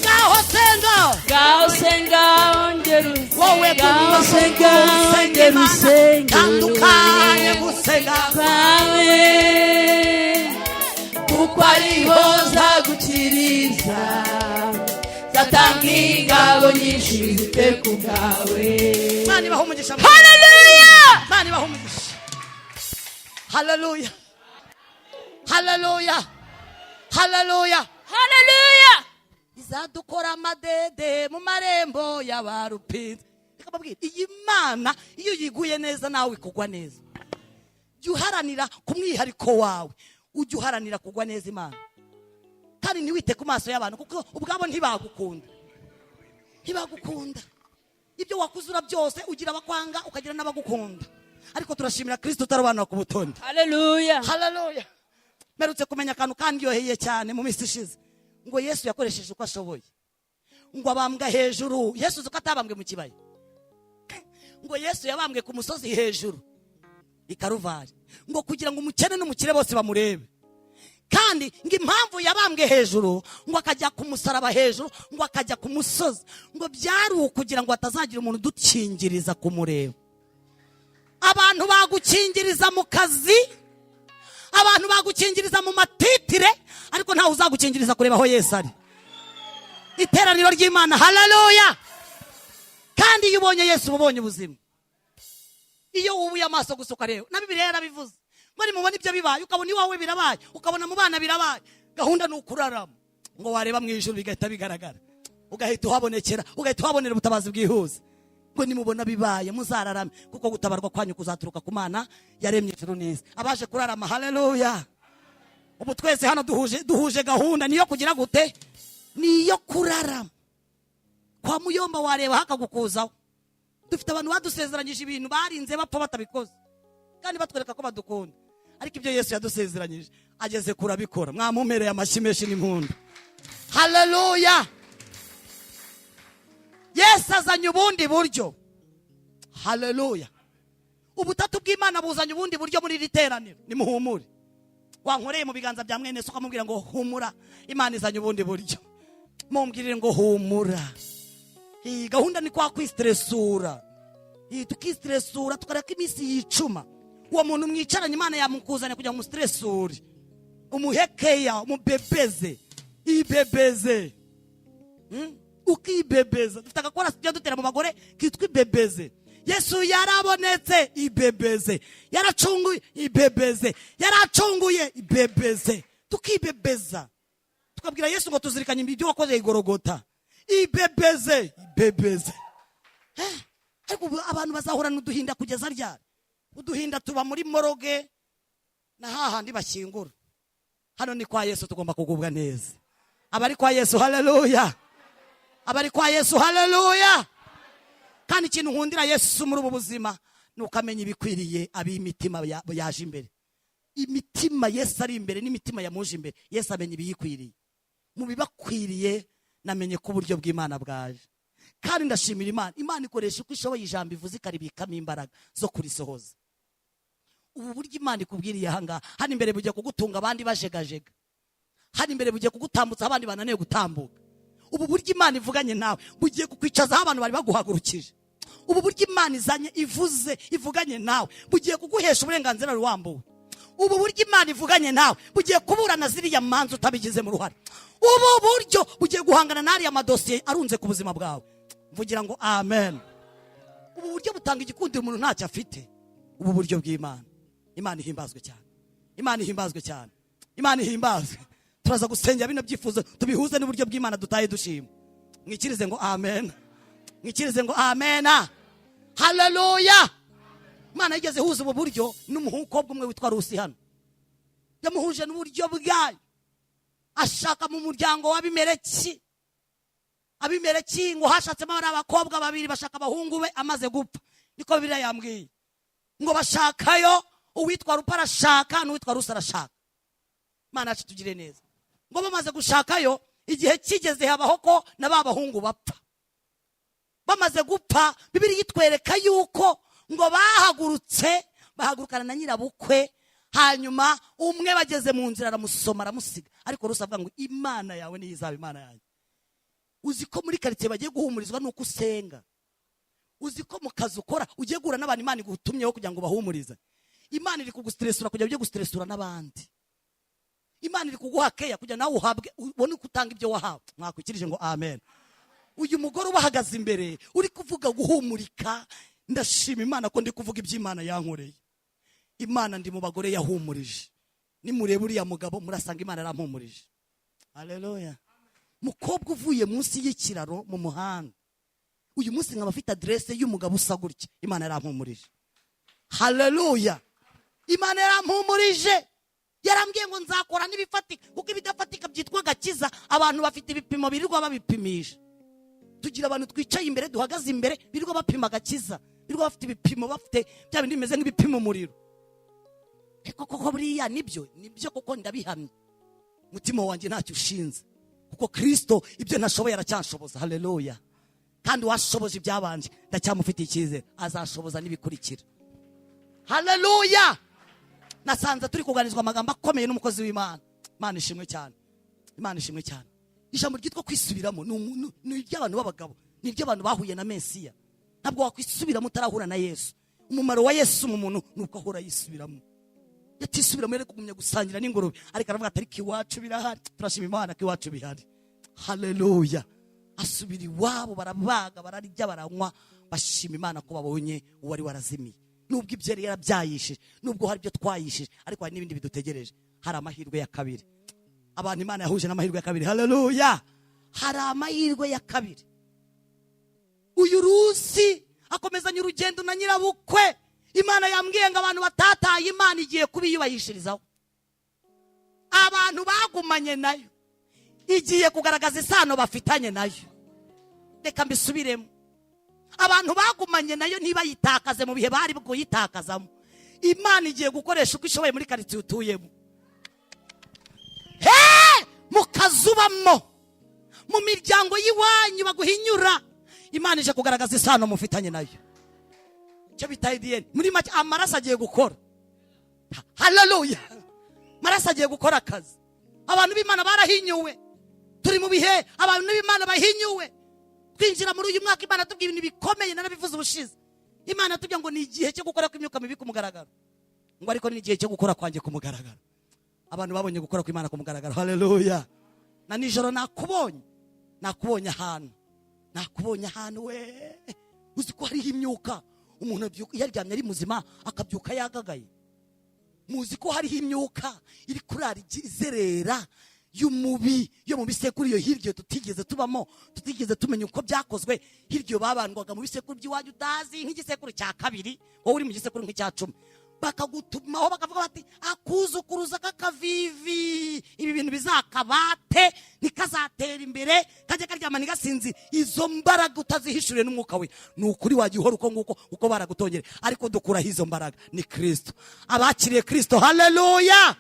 Ngaho senga. Ngaho senga wongera Wowe. Ngaho senga wongera usenge. Tandukanye gusenga kwawe, kuko ariho nzagukiriza, zatanga ingabo nyinshi zite ku bwawe. Imana ibaha umugisha. Haleluya! Imana ibaha umugisha. Haleluya, haleluya, haleluya! Haleluya! Izadukora amadede mu marembo y'abarupinzi. Reka mbabwire, iyi Mana iyo uyiguye neza nawe ikugwa neza. Jya uharanira ku mwihariko wawe, ujye uharanira kugwa neza Imana, kandi ntiwite ku maso y'abantu, kuko ubwabo ntibagukunda, ntibagukunda. Ibyo wakuzura byose, ugira abakwanga, ukagira n'abagukunda, ariko turashimira Kirisito utarobanura ku butoni. Haleluya! Haleluya! Mperutse kumenya akantu kandyoheye cyane mu minsi ishize, ngo Yesu yakoresheje uko ashoboye ngo abambwa hejuru. Yesu, uzi ko atabambwe mu kibaya? Ngo Yesu yabambwe ku musozi hejuru i Karuvari, ngo kugira ngo umukene n'umukire bose bamurebe. Kandi ngo impamvu yabambwe hejuru, ngo akajya ku musaraba hejuru, ngo akajya ku musozi, ngo byari ukugira ngo hatazagira umuntu udukingiriza kumureba. Abantu bagukingiriza mu kazi, abantu bagukingiriza mu matitire, ariko ntawe uzagukingiriza kureba aho Yesu ari. Iteraniro ry'Imana, haleluya! Kandi iyo ubonye Yesu uba ubonye ubuzima. Iyo wubuye amaso gusa ukareba, na Bibiliya yarabivuze ngo nimubona ibyo bibaye, ukabona iwawe birabaye, ukabona mu bana birabaye, gahunda ni ukurarama, ngo wareba mu ijuru bigahita bigaragara, ugahita uhabonekera, ugahita uhabonera ubutabazi bwihuse. Ngo nimubona bibaye muzararame, kuko gutabarwa kwanyu kuzaturuka ku Mana yaremye ijuru n'isi. Abaje kurarama, haleluya! Ubu twese hano duhuje gahunda, niyo kugira gute? Niyo kurarama. Kwa muyomba wareba hakagukuzaho. Dufite abantu badusezeranyije ibintu barinze bapfa batabikoze, kandi batwereka ko badukunda, ariko ibyo Yesu yadusezeranyije ageze kurabikora. Mwamumpereye amashyi menshi n'impundu. Haleluya! Yesu azanye ubundi buryo. Haleluya! Ubutatu bw'Imana buzanye ubundi buryo muri iri teraniro. Nimuhumure. Wankoreye mu biganza bya mwene so, ukamubwira ngo humura, Imana izanye ubundi buryo. Mumbwirire ngo humura. Iyi gahunda ni kwa kwisitresura. Iyi tukisitresura, tukareka ko iminsi yicuma. Uwo muntu mwicaranye, Imana yamukuzanya kugira ngo umusitresure, umuhekeya, umubebeze, ibebeze. Ukibebeza. Dufite agakora tujya dutera mu bagore kitwa ibebeze. Yesu yarabonetse, ibebeze. Yaracunguye, ibebeze. Yaracunguye, ibebeze. Tukibebeza, tukabwira Yesu ngo tuzirikanye ibyo wakoze igorogota. Ibebeze, ibebeze. Ariko ubu abantu bazahorana uduhinda kugeza ryari? Uduhinda tuba muri morgue na hahandi bashyingura. Hano ni kwa Yesu, tugomba kugubwa neza. Abari kwa Yesu, haleluya! Abari kwa Yesu, haleluya! Kandi ikintu nkundira Yesu muri ubu buzima ni ukamenya ibikwiriye ab'imitima yaje imbere. Imitima Yesu ari imbere n'imitima yamuje imbere, Yesu amenya ibiyikwiriye. Mu bibakwiriye, namenye ko uburyo bw'Imana bwaje. Kandi ndashimira Imana. Imana ikoresha uko ishoboye ijambo ivuze, ikaribikamo imbaraga zo kurisohoza. Ubu buryo Imana ikubwiriye ahangaha hano imbere bugiye kugutunga abandi bajegajega, hano imbere bugiye kugutambutsa abandi bananiwe gutambuka. Ubu buryo Imana ivuganye nawe bugiye kukwicazaho abantu bari baguhagurukije. Ubu buryo Imana izanye, ivuze, ivuganye nawe bugiye kuguhesha uburenganzira wari wambuwe. Ubu buryo Imana ivuganye nawe bugiye kuburana ziriya manza utabigizemo uruhare. Ubu buryo bugiye guhangana n'ariya madosiye arunze ku buzima bwawe. Mvugira ngo amen. Ubu buryo butanga igikundiro umuntu ntacyo afite. Ubu buryo bw'Imana. Imana ihimbazwe cyane, Imana ihimbazwe cyane, Imana ihimbazwe. Turaza gusengera bino byifuzo, tubihuze n'uburyo bw'Imana, dutahe dushima. Mwikirize ngo amen, mwikirize ngo amena. Haleluya! Imana yigeze ihuza ubu buryo n'umukobwa umwe witwa Rusi. Hano yamuhuje n'uburyo bwayo, ashaka mu muryango w'Abimeleki. Abimeleki ngo hashatsemo ari abakobwa babiri, bashaka abahungu be amaze gupfa, niko Bibiliya yambwiye. Ngo bashakayo uwitwa Rupa arashaka, n'uwitwa Rusi arashaka. Imana yacu tugire neza. Ngo bamaze gushakayo, igihe kigeze habaho ko na ba bahungu bapfa. Bamaze gupfa, Bibiliya itwereka yuko ngo bahagurutse, bahagurukana na nyirabukwe. Hanyuma umwe bageze mu nzira aramusoma, aramusiga. Ariko Rusi avuga ngo: "Imana yawe niyo izaba Imana yanjye." Uzi ko muri karitsiye bagiye guhumurizwa nuko usenga? Uzi ko mu kazi ukora ugiye guhura n'abantu Imana igutumyeho kugira ngo bahumurize? Imana iri kugusiresura kugira ngo ujye gusiresura n'abandi. Imana iri kuguha keya kugira nawe uhabwe, ubone uko utanga ibyo wahawe. Mwakwikirije ngo amen. Uyu mugore ubahagaze imbere uri kuvuga guhumurika, ndashima Imana ko ndi kuvuga iby'Imana yankoreye. Imana, ndi mu bagore yahumurije. Nimureba uriya mugabo, murasanga Imana yarampumurije. Haleluya! Mukobwa uvuye munsi y'ikiraro mu muhanda, uyu munsi nkaba afite aderese y'umugabo usa gutya, Imana yarampumurije. Haleluya! Imana yarampumurije, yarambwiye ngo nzakora n'ibifatika, kuko ibidafatika byitwa agakiza abantu bafite ibipimo birirwa babipimisha. Tugira abantu twicaye imbere, duhagaze imbere, birirwa bapima agakiza, birirwa bafite ibipimo, bafite bya bindi bimeze nk'ibipima umuriro. Ariko koko buriya nibyo, nibyo koko, ndabihamya, umutima wanjye ntacyo ushinze, kuko Kirisito ibyo ntashoboye aracyanshoboza. Haleluya! Kandi uwashoboje ibyabanje ndacyamufitiye icyizere, azashoboza n'ibikurikira. Haleluya! Nasanze turi kuganizwa amagambo akomeye n'umukozi w'Imana. Imana ishimwe cyane, Imana ishimwe cyane. Ijambo ryitwa kwisubiramo ni iry'abantu b'abagabo, ni iry'abantu bahuye na Mesiya. Ntabwo wakwisubiramo utarahura na Yesu. Umumaro wa Yesu mu muntu ni uko ahora yisubiramo. Yatisubiramo yari kugumya gusangira n'ingurube, ariko aravuga ati: "Ariko iwacu birahari." Turashima Imana ko iwacu bihari. Haleluya! Asubira iwabo, barabaga, bararya, baranywa, bashima Imana ko babonye uwari warazimiye. Nubwo ibyo yari yarabyayishije, nubwo hari ibyo twayishije, ariko hari n'ibindi bidutegereje. Hari amahirwe ya kabiri. Abantu Imana yahuje n'amahirwe ya kabiri, haleluya! Hari amahirwe ya kabiri. Uyu Rusi akomezanya urugendo na nyirabukwe. Imana yambwiye ngo abantu batataye Imana igiye kubiyubahishirizaho. Abantu bagumanye nayo igiye kugaragaza isano bafitanye nayo. Reka mbisubiremo: abantu bagumanye nayo ntibayitakaze mu bihe bari kuyitakazamo, Imana igiye gukoresha uko ishoboye muri karitsiye utuyemo, he mu kazi ubamo, mu miryango y'iwanyu baguhinyura. Imana ije kugaragaza isano mufitanye nayo, icyo bita ADN. Muri make, amaraso agiye gukora. Haleluya! Amaraso agiye gukora akazi. Abantu b'Imana barahinyuwe. Turi mu bihe abantu b'Imana bahinyuwe. Twinjira muri uyu mwaka, Imana tubwira ibintu bikomeye. Narabivuze ubushize, Imana tubwira ngo ni igihe cyo gukora kw'imyuka mibi ku mugaragaro, ngo ariko ni igihe cyo gukora kwanjye ku mugaragaro. Abantu babonye gukora kw'Imana ku mugaragaro, haleluya! Na nijoro nakubonye, nakubonye ahantu, nakubonye ahantu we. Uzi ko hariho imyuka umuntu abyuka yaryamye ari muzima, akabyuka yagagaye? Muzi ko hariho imyuka iri kurara izerera y'umubi yo mu bisekuru iyo hirya tutigeze tubamo, tutigeze tumenya uko byakozwe, hirya iyo babandwaga mu bisekuru by'iwanyu utazi, nk'igisekuru cya kabiri, wowe uri mu gisekuru nk'icya 10, bakagutumaho, bakavuga bati: "Akuzukuruza k'akavivi, ibi bintu bizakabate, ntikazatera imbere, kajya karyama ntigasinzi." Izo mbaraga utazihishuriye n'umwuka we, ni ukuri wajya uhora uko nguko uko baragutongere. Ariko dukuraho izo mbaraga ni Kirisito. Abakiriye Kirisito, haleluya!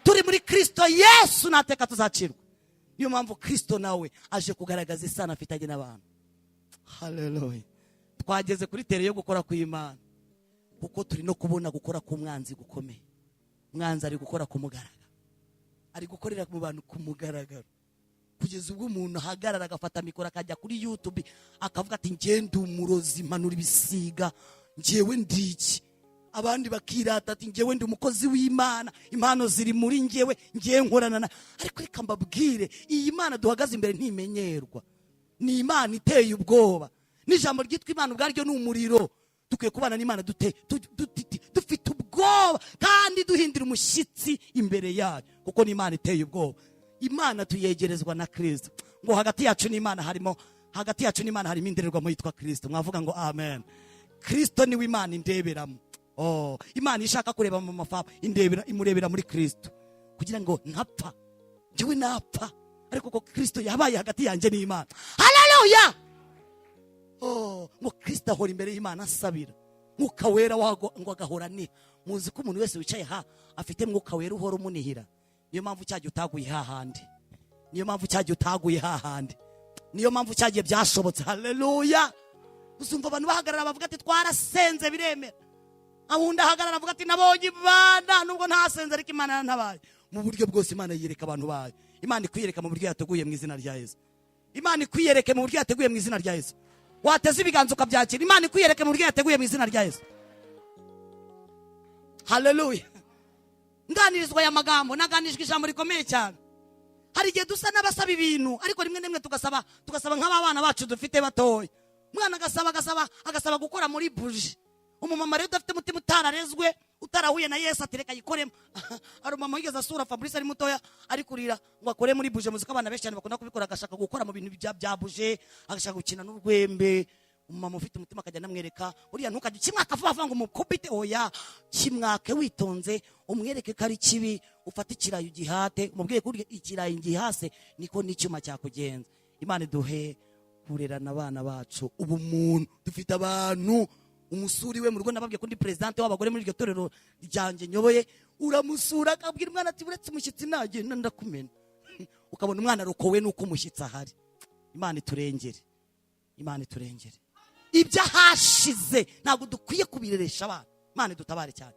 Turi muri Kirisito Yesu, nateka tuzacirwa. Niyo mpamvu Kirisito nawe aje kugaragaza isano afitanye n'abantu. Haleluya! Twageze kuri terrain yo gukora kw'Imana, kuko turi no kubona gukora k'umwanzi gukomeye. Umwanzi ari gukora ku mugaragaro, ari gukorera mu bantu ku mugaragaro, kugeza ubwo umuntu ahagarara, agafata mikoro, akajya kuri YouTube, akavuga ati: "Ngende umurozi, mpanura ibisiga, njyewe ndi iki." Abandi bakirata ati: "Njyewe ndi umukozi w'Imana, impano ziri muri njyewe, ngewe nkorana na." Ariko reka mbabwire, iyi Mana duhagaze imbere ntimenyerwa, ni Imana iteye ubwoba. N'ijambo ryitwa Imana ubwaryo ni umuriro. Dukwiye kubana n'Imana dufite ubwoba kandi duhindira umushyitsi imbere yayo, kuko ni Imana iteye ubwoba. Imana tuyegerezwa na Kirisito. Ngo hagati yacu n'Imana harimo, hagati yacu n'Imana harimo indorerwamo yitwa Kirisito. Mwavuga ngo amen. Kirisito niwe Imana indeberamo. Oh, Imana ishaka kureba mu mafafa, indebera, imurebera muri Kirisito kugira ngo ntapfa. Njyewe napfa, ariko ko Kirisito yabaye hagati yanjye n'Imana. Haleluya! Oh, ngo Kirisito ahora imbere y'Imana asabira. Mwuka Wera wago ngo agahora ni muzi ko umuntu wese wicaye ha afite Mwuka Wera uhora umunihira. Niyo mpamvu cyagiye utaguye hahandi, niyo mpamvu cyagiye utaguye hahandi, niyo mpamvu cyagiye byashobotse. Haleluya! Uzumva abantu bahagarara bavuga ati: "Twarasenze biremera." Ahundi ahagarara avuga ati: "Nabonye Imana nubwo ntasenze, ariko Imana yarantabaye." Mu buryo bwose Imana yiyereka abantu bayo. Imana ikwiyereka mu buryo yateguye mu izina rya Yesu. Imana ikwiyereke mu buryo yateguye mu izina rya Yesu. Wateze ibiganza ukabyakira. Imana ikwiyereke mu buryo yateguye mu izina rya Yesu. Haleluya! Nganirizwa aya magambo, naganirijwe ijambo rikomeye cyane. Hari igihe dusa n'abasaba ibintu, ariko rimwe na rimwe tugasaba nk'aba bana bacu dufite batoya. Umwana agasaba, agasaba, agasaba gukora muri buji. Umumama rero udafite umutima, utararezwe, utarahuye na Yesu, ati: "Reka yikoremo." Hari umumama wigeze asura Fabrice ari mutoya, ari kurira ngo akore muri buje. Muzi ko abana benshi cyane bakunda kubikora, agashaka gukora mu bintu bya buje, agashaka gukina n'urwembe. Umumama ufite umutima akajya anamwereka: "Uriya ntukajye kimwaka vuba vuba ngo umukubite. Oya, kimwake witonze, umwereke ko ari kibi. Ufate ikirayi ugihate, umubwiye ko urya ikirayi ngihase niko n'icyuma cyakugenza." Imana iduhe kurerana abana bacu ubumuntu. Dufite abantu umusura iwe mu rugo. Nababwiye ko ndi présidente w'abagore muri iryo torero ryanjye nyoboye. Uramusura akabwira umwana ati: "Uretse umushyitsi nagenda ndakumena." Ukabona umwana arokowe n'uko umushyitsi ahari. Imana iturengere, Imana iturengere. Iby'ahashize ntabwo dukwiye kubireresha abana. Imana idutabare cyane.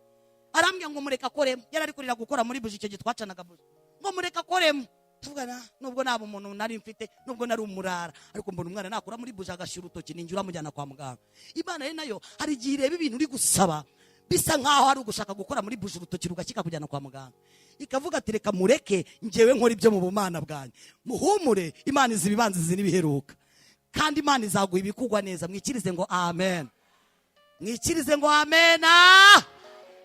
Arambwira ngo mureka akoremo. Yari ari kurira gukora muri buji. Icyo gihe twacanaga buji. Ngo mureka akoremo. Tuvugana, nubwo naba umuntu nari mfite, nubwo nari umurara, ariko mbona umwana nakura muri buji agashyira urutoki, ninjye uramujyana kwa muganga. Imana rero nayo hari igihe ireba ibintu uri gusaba bisa nkaho ari ugushaka gukora muri buji, urutoki rugashyika, kujyana kwa muganga, ikavuga ati: "Reka mureke ngewe nkora ibyo mu bumana bwanjye." Muhumure, Imana izi ibibanza, izi n'ibiheruka, kandi Imana izaguha ibikugwa neza. Mwikirize ngo amen, mwikirize ngo amena.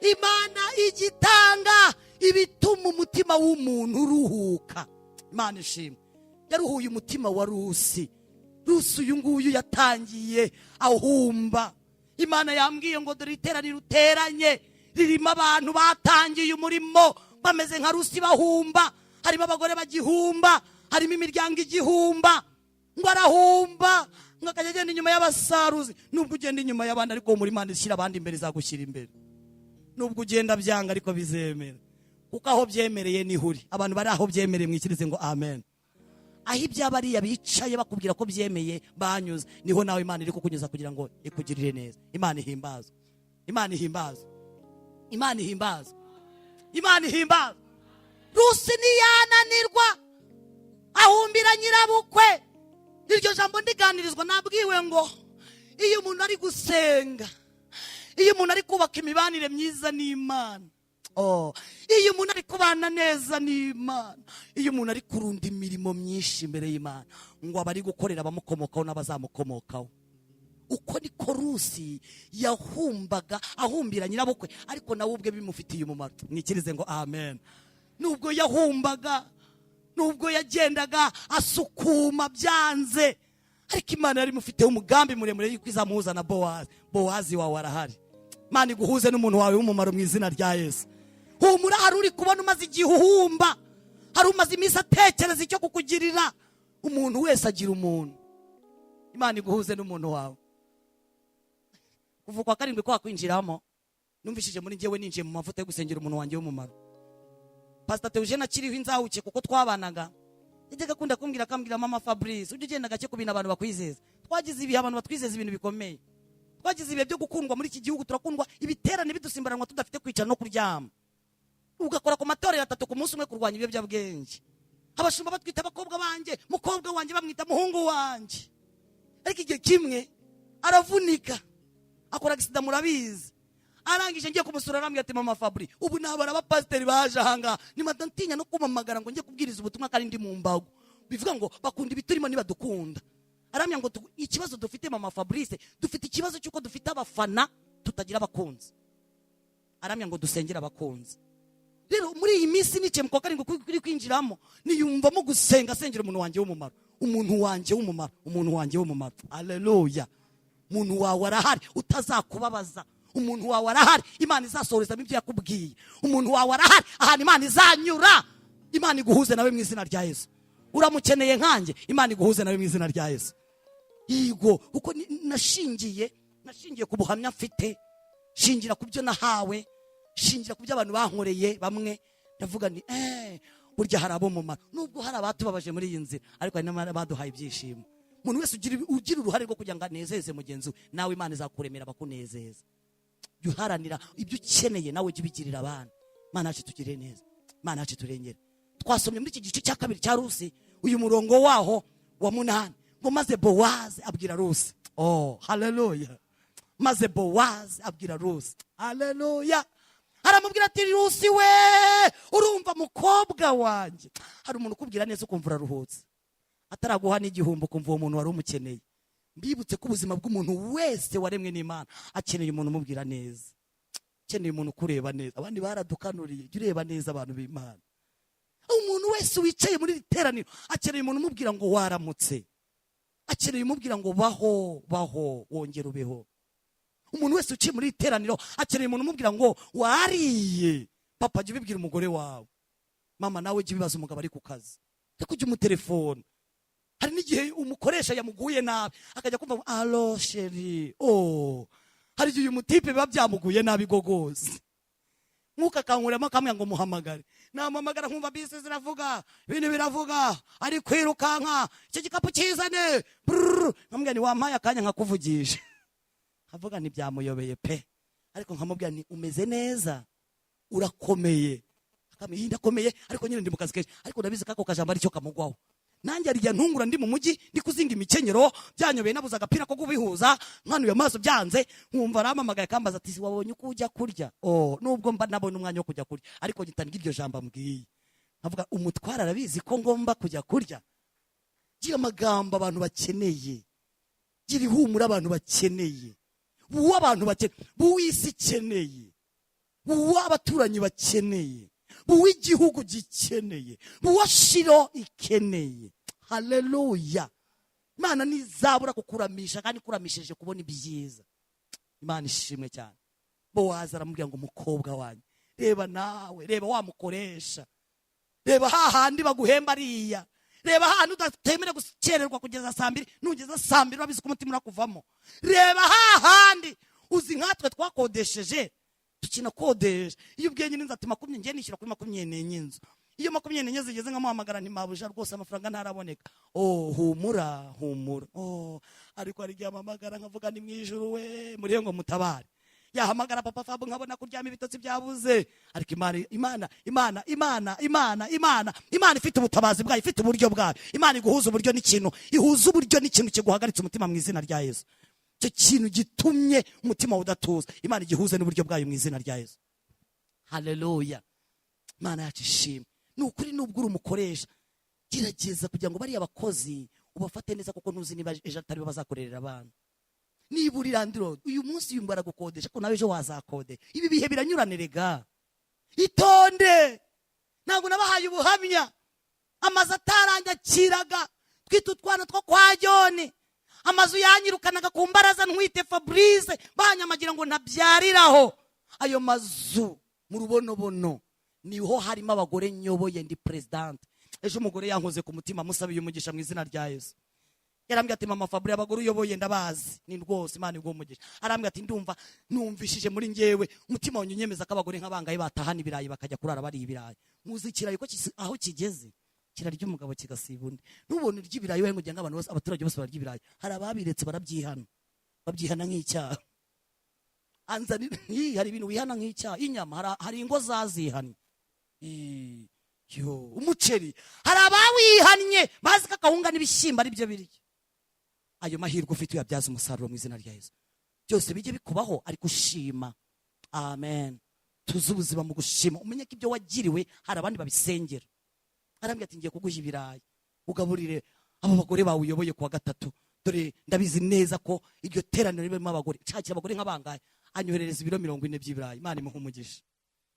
Imana igitanga ibituma umutima w'umuntu uruhuka. Imana ishimwe, yaruhuye umutima wa Rusi. Rusi uyu nguyu yatangiye ahumba. Imana yambwiye ngo dore iteraniro uteranye ririmo abantu batangiye umurimo bameze nka Rusi, bahumba. Harimo abagore bagihumba, harimo imiryango igihumba. Ngo arahumba, ngo akajya agenda inyuma y'abasaruzi. Nubwo ugenda inyuma y'abandi, ariko muri Imana ishyira abandi imbere, izagushyira imbere. Nubwo ugenda byanga, ariko bizemera, kuko aho byemereye niho uri. Abantu bari aho byemereye, mwikirize ngo amen. Aho iby'abariya bicaye bakubwira ko byemeye banyuze, niho nawe Imana iri kukunyuza kugira ngo ikugirire neza. Imana ihimbazwe, Imana ihimbazwe, Imana ihimbazwe, Imana ihimbazwe. Rusi ntiyananirwa, ahumbira nyirabukwe. Iryo jambo ndiganirizwa, nabwiwe ngo iyo umuntu ari gusenga, iyo umuntu ari kubaka imibanire myiza n'Imana, oh, iyo umuntu ari kubana neza n'Imana, iyo umuntu ari kurunda imirimo myinshi imbere y'Imana, ngo aba ari gukorera abamukomokaho n'abazamukomokaho. Uko niko Rusi yahumbaga, ahumbira nyirabukwe, ariko nawe ubwe bimufitiye umumaro. Mwikirize ngo amen. Nubwo yahumbaga, nubwo yagendaga asukuma byanze, ariko Imana yari imufiteho umugambi muremure yuko izamuhuza na Bowazi. Bowazi wawe arahari. Imana iguhuze n'umuntu wawe w'umumaro mu izina rya Yesu. Humura, hari uri kubona umaze igihe uhumba, hari umaze iminsi atekereza icyo kukugirira. Umuntu wese agira umuntu. Imana iguhuze n'umuntu wawe. Kuva kwa karindwi kwa kwinjiramo, numvishije muri njyewe ninjiye mu mavuta yo gusengera umuntu wanjye w'umumaro. Pastor Theogene akiriho, inzahuke, kuko twabanaga, yajyaga akunda kumbwira, akambwira: "Mama Fabrice, ujye ugenda gake ku bintu abantu bakwizeza." Twagize ibihe abantu batwizeza ibintu bikomeye. Twagize ibihe byo gukundwa muri iki gihugu, turakundwa, ibiterane bidusimburanwa, tudafite kwicara no kuryama, ugakora ku matorero atatu ku munsi umwe kurwanya ibiyobyabwenge. Abashumba batwita abakobwa banjye, mukobwa wanjye, bamwita muhungu wanjye. Ariko igihe kimwe aravunika, akora agisida, murabizi. Arangije ngiye kumusura, arambwira ati: "Mama Fabri, ubu nabara abapasiteri baje ahangaha, nimata ntinya no kumamagara ngo njye kubwiriza ubutumwa kandi ndi mu mbago." Bivuga ngo bakunda ibiturimo, ntibadukunda. Aramya ngo ikibazo dufite, mama Fabrice, dufite ikibazo cy'uko dufite abafana, tutagira abakunzi. Aramya ngo dusengere abakunzi. Rero muri iyi minsi nicaye mu kwa karindwi kuri kwinjiramo, niyumvamo gusenga, asengera umuntu wanjye w'umumaro, umuntu wanjye w'umumaro, umuntu wanjye w'umumaro. Aleluya! Umuntu wawe arahari utazakubabaza. Umuntu wawe arahari Imana izasohorezamo ibyo yakubwiye. Umuntu wawe arahari ahantu Imana izanyura, Imana iguhuze nawe mu izina rya Yesu. Uramukeneye nkanjye, Imana iguhuze nawe mu izina rya Yesu. Yego, kuko nashingiye ku buhamya mfite, shingira ku byo nahawe, shingira ku byo abantu bankoreye bamwe. Ndavuga ni burya hari abo mumaro, nubwo hari abatubabaje muri iyi nzira, ariko hari n'abaduhaye ibyishimo. Umuntu wese ugira uruhare rwo kugira ngo anezeze mugenzi we, nawe Imana izakuremera abakunezeza. Jya uharanira ibyo ukeneye, nawe jya ubigirira abana. Imana yacu tugirire neza, Imana yacu turengere. Twasomye muri iki gice cya kabiri cya Rusi, uyu murongo waho wa 8, ngo: "Maze Bowazi abwira Rusi." Oh, haleluya! Maze Bowazi abwira Rusi, haleluya, aramubwira ati: "Rusi we, urumva mukobwa wanjye." Hari umuntu ukubwira neza ukumva uraruhutse, ataraguha n'igihumbi, ukumva uwo muntu wari umukeneye. Mbibutse ko ubuzima bw'umuntu wese waremwe n'Imana akeneye umuntu umubwira neza, akeneye umuntu ukureba neza. Abandi baradukanuriye, jya ureba neza abantu b'Imana. Umuntu wese wicaye muri iri teraniro akeneye umuntu umubwira ngo waramutse, akeneye umubwira ngo baho, baho, wongere ubeho. Umuntu wese uciye muri iri teraniro akeneye umuntu umubwira ngo wariye. Papa, jya ubibwira umugore wawe. Mama, nawe jya ubibaza umugabo ari ku kazi, ariko ujya umutelefone. Hari n'igihe umukoresha yamuguye nabi, akajya kumva ngo: "Allô chéri." Oh, hari igihe uyu mutipe biba byamuguye nabi gogozi, nk'uko akankuramo akamwe ngo muhamagare, namuhamagara nkumva bisi ziravuga, ibintu biravuga, ari kwirukanka, icyo gikapu kizane brrr. Nkamubwira ni wampaye akanya nkakuvugisha, nkavuga ntibyamuyobeye pe, ariko nkamubwira ni umeze neza, urakomeye? Akamubwira: "Ndakomeye, ariko nyine ndi mu kazi kenshi." Ariko ndabizi ko ako kajambo aricyo kamugwaho. Nanjye hari igihe ntungura ndi mu mujyi, ndi kuzinga imikenyero, byanyobeye, nabuze agapira ko kubihuza, nkanuye amaso byanze, nkumva arampamagaye, akambaza ati: "Wabonye uko ujya kurya?" Oh, nubwo mba nabonye umwanya wo kujya kurya, ariko ngita iryo jambo ambwiye, nkavuga umutware arabizi ko ngomba kujya kurya. Gira amagambo abantu bakeneye, gira ihumure abantu bakeneye, buwo abantu bakeneye, buwo isi ikeneye, buwo abaturanyi bakeneye, buwo igihugu gikeneye, buwo Shilo ikeneye. Haleluya! Imana ntizabura kukuramisha, kandi ikuramishije kubona ibyiza. Imana ishimwe cyane. Bowazi aramubwira ngo: "Umukobwa wanjye, reba nawe, reba wa mukoresha, reba hahandi baguhemba ariya, reba hahandi udatemerewe gukererwa kugeza saa 2, nugeza saa 2 urabizi ko umutima urakuvamo. Reba hahandi uzi nkatwe twakodesheje, tukinakodesha, iyo ubwiye nyine inzu ati 20, ngiye nishyura kuri 24 inzu, iyo 24 zigeze nkamuhamagara nti: 'Mabuja, rwose amafaranga ntaraboneka.' Oh, humura, humura. Oh, ariko hari igihe ampamagara nkavuga ni mu ijuru we murihe ngo mutabare." Yahamagara papa Fabu, nkabona kuryama ibitotsi byabuze. Ariko Imana, Imana, Imana, Imana, Imana, Imana, Imana ifite ubutabazi bwayo, ifite uburyo bwayo. Imana iguhuza uburyo n'ikintu, ihuza uburyo n'ikintu kiguhagaritse umutima mu izina rya Yesu. Icyo kintu gitumye umutima wawe udatuza, Imana igihuze n'uburyo bwayo mu izina rya Yesu. Haleluya! Imana yacu ishimwe. Ni ukuri, nubwo uri umukoresha, gerageza kugira ngo bariya bakozi ubafate neza, kuko ntuzi niba ejo atari bo bazakorerera abana. Niba uri landlord uyu munsi, yumva aragukodesha, ko nawe ejo wazakode. Ibi bihe biranyurane rega, itonde. Ntabwo nabahaye ubuhamya, amazu ataranyakiraga, twita utwana two kwa Joni, amazu yanyirukanaga ku mbaraza ntwite Fabrice, banyamagira ngo ntabyariraho. Ayo mazu mu Rubonobono niho harimo abagore nyoboye, ndi présidente. Ejo umugore yankoze ku mutima, musabiye umugisha mu izina rya Yesu. Yarambwiye ati: "Mama Fabri, abagore uyoboye ndabazi, ni rwose Imana iguha umugisha." Arambwira ati: "Ndumva numvishije muri njyewe umutima wanjye unyemeza ko abagore nk'abangaye batahana ibirayi, bakajya kurara bariye ibirayi." Muzi ikirayi ko aho kigeze? Kirarya umugabo kigasiba undi. Ntubone urya ibirayi we ngo ugira ngo abantu bose, abaturage bose barya ibirayi. Hari ababiretse barabyihana, babyihana nk'icyaha. Anzanira. Ii, hari ibintu wihana nk'icyaha. Inyama, hari ingo zazihannye. Ii, yo umuceri hari abawihannye, bazi ko akawunga n'ibishyimbo ari byo birya. Ayo mahirwe ufite uyabyaza umusaruro mu izina rya Yesu. Byose bijye bikubaho ariko ushima. Amen. Tuzi ubuzima mu gushima. Umenye ko ibyo wagiriwe hari abandi babisengera. Arambwira ati: "Ngiye kuguha ibirayi ugaburire abo bagore bawe uyoboye kuwa gatatu. Dore ndabizi neza ko iryo teraniro ririmo abagore. Nshakira abagore nk'abangahe." Anyoherereza ibiro 40 by'ibirayi. Imana imuha umugisha.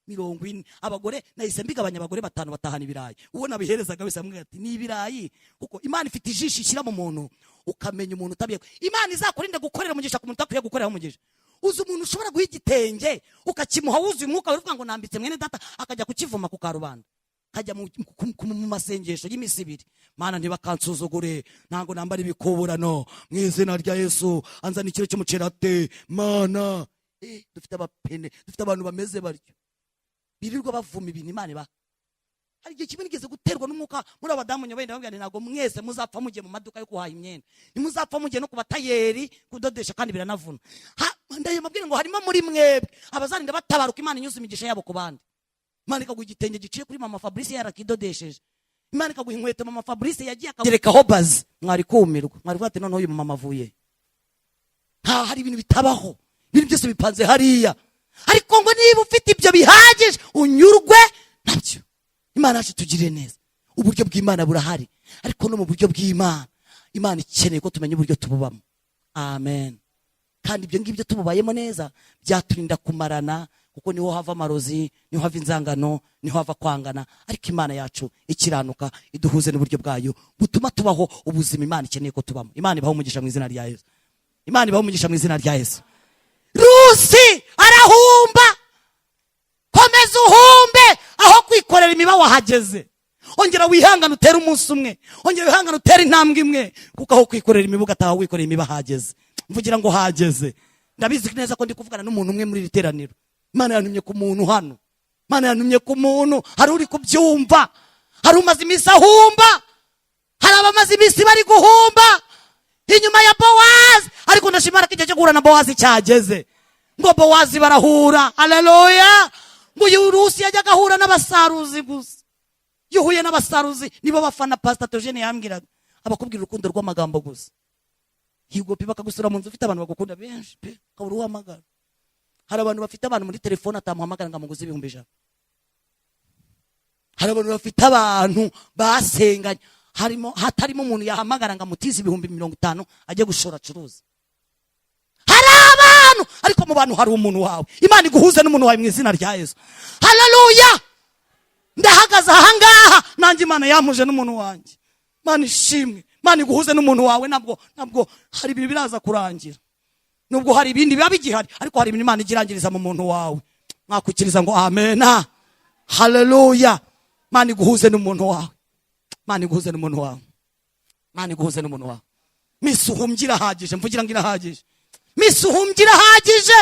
40 abagore, nahise mbigabanya, abagore batanu batahana ibirayi. Uwo nabiherezaga wese amubwira ati: "Ni ibirayi." Kuko Imana ifite ijisho ishyira mu muntu, ukamenya umuntu utabiye. Imana izakurinde gukorera umugisha ku muntu utakwiye gukorera umugisha. Uzi umuntu ushobora guha igitenge ukakimuha wuzuye umwuka, uvuga ngo nambitse mwene data, akajya kukivuma ku karubanda, kajya mu masengesho y'iminsi 2: "Mana, ntibakansuzugure, ntabwo nambara ibikuburano, mu izina rya Yesu, anzana ikiro cy'umuceri." Ate Mana, dufite abapene, dufite abantu bameze batyo birirwa bavuma ibintu Imana ibaha. Hari igihe kimwe nigeze guterwa n'umwuka muri abadamu nyoboye, ndababwira nti: "Ntabwo mwese muzapfa mugiye mu maduka yo guhaha imyenda, ntimuzapfa mugiye no ku batayeri kudodesha, kandi biranavuna." Ndababwira ngo harimo muri mwebwe abazarinda batabaruka Imana inyuze imigisha yabo ku bandi. Imana ikaguha igitenge giciye kuri mama Fabrice yarakidodesheje, Imana ikaguha inkweto mama Fabrice yagiye akagerekaho bazi. Mwari kumirwa, mwari kuvuga ati: "Noneho uyu mama avuye." Nta, hari ibintu bitabaho, ibintu byose bipanze hariya. Ariko ngo niba ufite ibyo bihagije, unyurwe nabyo. Imana yacu tugirire neza. Uburyo bw'Imana burahari, ariko no mu buryo bw'Imana, Imana ikeneye ko tumenya uburyo tububamo. Amen. Kandi ibyo ngibyo tububayemo neza byaturinda kumarana, kuko niho hava amarozi, niho hava inzangano, niho hava kwangana. Ariko Imana yacu ikiranuka iduhuze n'uburyo bwayo butuma tubaho ubuzima Imana ikeneye ko tubamo. Imana ibaho umugisha mu izina rya Yesu. Imana ibaho umugisha mu izina rya Yesu. Rusi arahumba. Komeza uhumbe aho kwikorera imiba wahageze. Ongera wihangane utere umunsi umwe, ongera wihangane utere intambwe imwe, kuko aho kwikorera imiba ugataha wikorera imiba hageze. Mvugira ngo hageze. Ndabizi neza ko ndi kuvugana n'umuntu umwe muri iri teraniro. Imana yantumye ku muntu hano, Imana yantumye ku muntu. Hari uri kubyumva, hari umaze iminsi ahumba, hari abamaze iminsi bari guhumba inyuma ya Bowazi. Ariko ndashimira ko igihe cyo guhura na Bowazi cyageze. Ngo Bowazi barahura. Haleluya. Ngo uyu Rusi yajyaga ahura n'abasaruzi gusa. Iyo uhuye n'abasaruzi, nibo bafana Pastor Theogene yambwiraga, abakubwira urukundo rw'amagambo gusa. Higopi bakagusura mu nzu ufite abantu bagukunda benshi pe, ukabura uhamagara. Hari abantu bafite abantu muri telefone atamuhamagara ngo amuguze 100,000. Hari abantu bafite abantu basenganye, harimo hatarimo umuntu yahamagara ngo amutize 50,000 ajye gushora acuruza. Hari abantu, ariko mu bantu hari umuntu wawe. Imana iguhuze n'umuntu wawe mu izina rya Yesu. Haleluya. Ndahagaze ahangaha nanjye Imana yampuje n'umuntu wanjye. Imana ishimwe. Imana iguhuze n'umuntu wawe. Ntabwo hari ibintu biraza kurangira, nubwo hari ibindi biba bigihari, ariko hari ibintu Imana ijya irangiriza mu muntu wawe. Mwakwikiriza ngo amena? Haleluya. Imana iguhuze n'umuntu wawe. Imana iguhuze n'umuntu wawe. Imana iguhuze n'umuntu wawe. Misi uhumbye irahagije. Mvugira ngo irahagije. Misi uhumbye irahagije.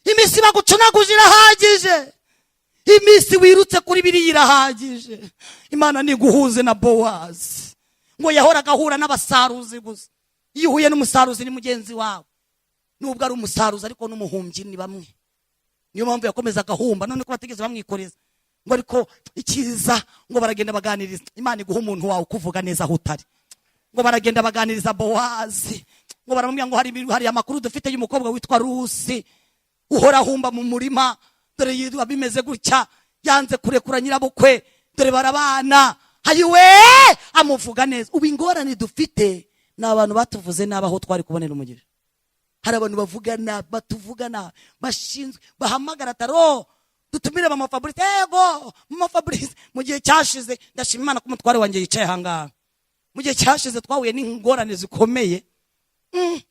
Iminsi bagucunaguje irahagije. Iminsi wirutse kuri biriya irahagije. Imana niguhuze na Bowazi. Ngo yahoraga ahura n'abasaruzi gusa. Iyo uhuye n'umusaruzi ni mugenzi wawe, nubwo ari umusaruzi ariko n'umuhumbyi ni bamwe. Niyo mpamvu yakomeza agahumba none ko batigeze bamwikoreza. Ngo ariko ikiza, ngo baragenda baganiriza. Imana iguha umuntu wawe ukuvuga neza aho utari. Ngo baragenda baganiriza Bowazi, ngo baramubwira ngo hari amakuru dufite y'umukobwa witwa Rusi uhora ahumba mu murima. Dore yitwa bimeze gutya, yanze kurekura nyirabukwe, dore barabana. Hayiwe, amuvuga neza. Ubu ingorane dufite ni abantu batuvuze nabi aho twari kubonera umugisha. Hari abantu bavuga nabi, batuvuga nabi, bashinzwe bahamagara taro dutumire mama Fabrice. Yego mama Fabrice, mu gihe cyashize, ndashima Imana ko umutware wanjye yicaye ahangaha. Mu gihe cyashize twahuye n'ingorane zikomeye.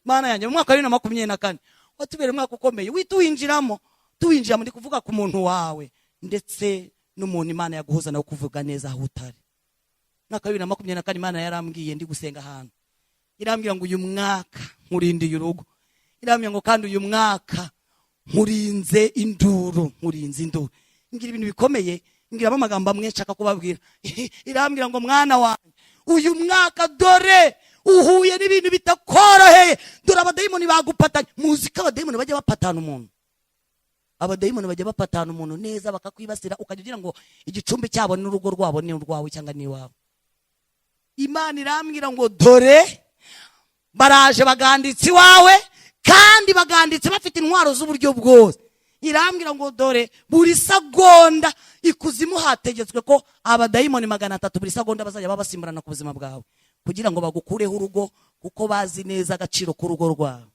Mana yanjye, mu mwaka wa 2024 watubereye umwaka ukomeye. Wita uwinjiramo, tuwinjira muri kuvuga ku muntu wawe ndetse n'umuntu Imana yaguhuza nawe kuvuga neza aho utari. Mwaka wa 2024 Imana yarambwiye, ndi gusenga ahantu, irambwira ngo: "Uyu mwaka nkurindiye urugo." Irambwira ngo: "Kandi uyu mwaka nkurinze induru, nkurinze induru." Ngira ibintu bikomeye. Mbwiramo amagambo amwe nshaka kubabwira. Irambwira ngo: "Mwana wanjye, uyu mwaka dore uhuye n'ibintu bitakoroheye. Dore abadayimoni bagupatanye." Muzi ko abadayimoni bajya bapatana umuntu? Abadayimoni bajya bapatana umuntu neza, bakakwibasira, ukajya ugira ngo igicumbi cyabo n'urugo rwabo ni urwawe cyangwa ni iwawe. Imana irambwira ngo: "Dore baraje, baganditse iwawe, kandi baganditse bafite intwaro z'uburyo bwose." Irambwira ngo: "Dore buri segonda ikuzimu hategetswe ko abadayimoni 300 buri segonda bazajya babasimburana ku buzima bwawe, kugira ngo bagukureho urugo, kuko bazi neza agaciro k'urugo rwawe."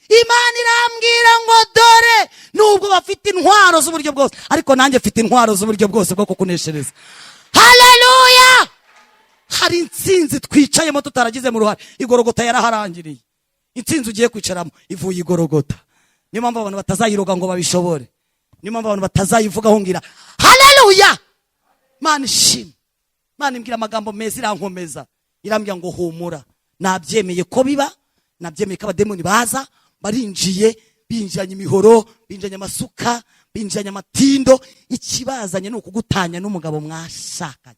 Imana irambwira ngo: "Dore nubwo bafite intwaro z'uburyo bwose, ariko nanjye mfite intwaro z'uburyo bwose bwo kukuneshereza." Haleluya! Hari intsinzi twicayemo tutaragizemo uruhare. Igorogota yaraharangiriye. Intsinzi ugiye kwicaramo ivuye igorogota. Niyo mpamvu abantu batazayiroga ngo babishobore. Niyo mpamvu abantu batazayivugaho. Ngira haleluya! Mana ishimwe! Mana imbwira amagambo meza, irankomeza, irambwira ngo: "Humura, nabyemeye ko biba, nabyemeye ko abademoni baza." Barinjiye, binjiranye imihoro, binjiranye amasuka, binjiranye amatindo. Ikibazanye ni ukugutanya n'umugabo mwashakanye,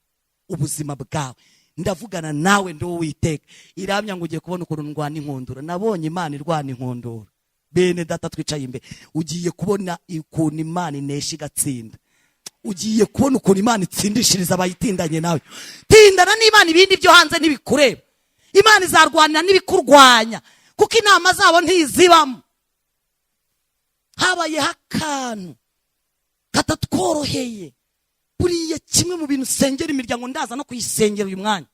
ubuzima bwawe. Ndavugana nawe, ndi Uwiteka. Iramya ngo: "Ugiye kubona ukuntu ndwana inkundura." Nabonye Imana irwana inkundura. Bene data twicaye imbere, ugiye kubona ukuntu Imana inesha igatsinda. Ugiye kubona ukuntu Imana itsindishiriza abayitindanye nawe. Tindana n'Imana, ibindi byo hanze ntibikureba. Imana izarwanira n'ibikurwanya, kuko inama zabo ntizibamo. Habayeho akantu katatworoheye. Buriya kimwe mu bintu usengera imiryango, ndaza no kuyisengera uyu mwanya,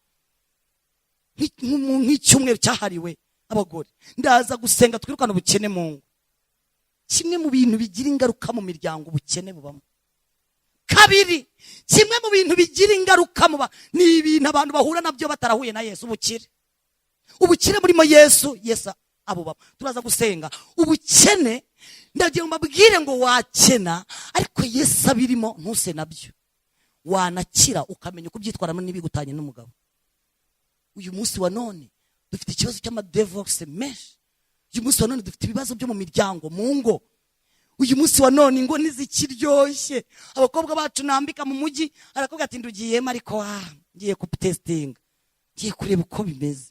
nk'icyumweru cyahariwe abagore, ndaza gusenga twirukana ubukene mu ngo. Kimwe mu bintu bigira ingaruka mu miryango, ubukene bubamo. Kabiri, kimwe mu bintu bigira ingaruka mu ni ibintu abantu bahura nabyo batarahuye na Yesu, ubukire. Ubukire burimo Yesu, Yesu abubamo. Turaza gusenga ubukene. Ndagira ngo mbabwire ngo wakena ariko Yesu abirimo, ntuse nabyo. Wanakira ukamenya uko ubyitwaramo n'ibigutanye n'umugabo. Uyu munsi wa none dufite ikibazo cy'amadivorce menshi. Uyu munsi wa none dufite ibibazo byo mu miryango, mu ngo. Uyu munsi wa none ingo ntizikiryoshye. Abakobwa bacu nambika mu mujyi arakubwira ati: "Ndugiyemo, ariko ngiye kubitestinga, ngiye kureba uko bimeze."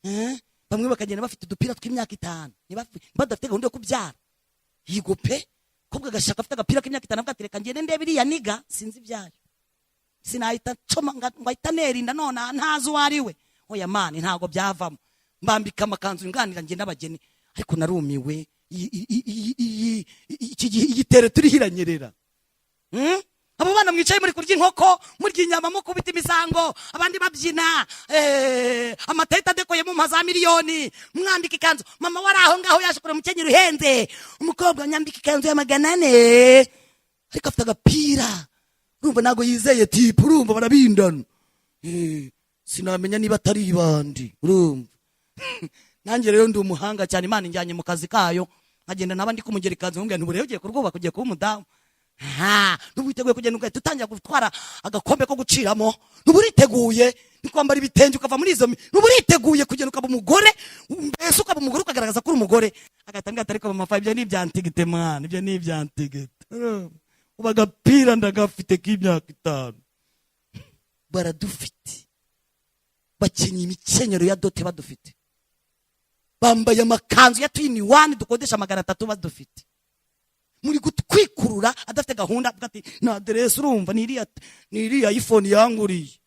Eh? Bamwe bakagenda bafite udupira tw'imyaka 5, badafite gahunda yo kubyara. Yigo pe, kobwa agashaka afite agapira k'imyaka 5, avuga ati: "Reka ngende ndebe iriya nigga, sinzi ibyayo, sinahita ncoma ngo ahita nerinda none ntazi uwo ari we." Oya man, ntabwo byavamo. Mbambika amakanzu nganira njye n'abageni, ariko narumiwe. Iki gihe igitero turiho iranyerera. Abo bana mwicaye muri kurya inkoko, murya inyama, mukubita imisango, abandi babyina, amatente adekoye mu za miliyoni, mwambika ikanzu. Mama wari aho ngaho yaje kureba umukenyero uhenze. Umukobwa nyambika ikanzu ya 400, ariko afite agapira. Urumva ntabwo yizeye type, urumva barabindana. Sinamenya niba atari ibandi. Urumva nanjye rero ndi umuhanga cyane. Imana injyanye mu kazi kayo, nkagenda naba ndi kumugera ikanzu, nkubwira nti: "Ubu ugiye kurwubaka, ugiye kuba umudamu. Ha, nubu witeguye kugenda ugahita utangira gutwara agakombe ko guciramo? Nubu uriteguye ni kwambara ibitenge ukava muri izo nubu uriteguye kugenda ukaba umugore, mbese ukaba umugore, ukagaragaza ko uri umugore?" Agahita ambwira ati: "Ariko mama, ibyo ni ibya antigite mwana, ibyo ni ibya antigite. Ubu agapira ndagafite k'imyaka 5." Baradufite, bakenyeye imikenyero ya dot badufite, bambaye amakanzu ya two in one dukodesha 300 badufite. Muri gutwikurura adafite gahunda, avuga ati: "Na aderesi, urumva ni iriya iPhone yanguriye,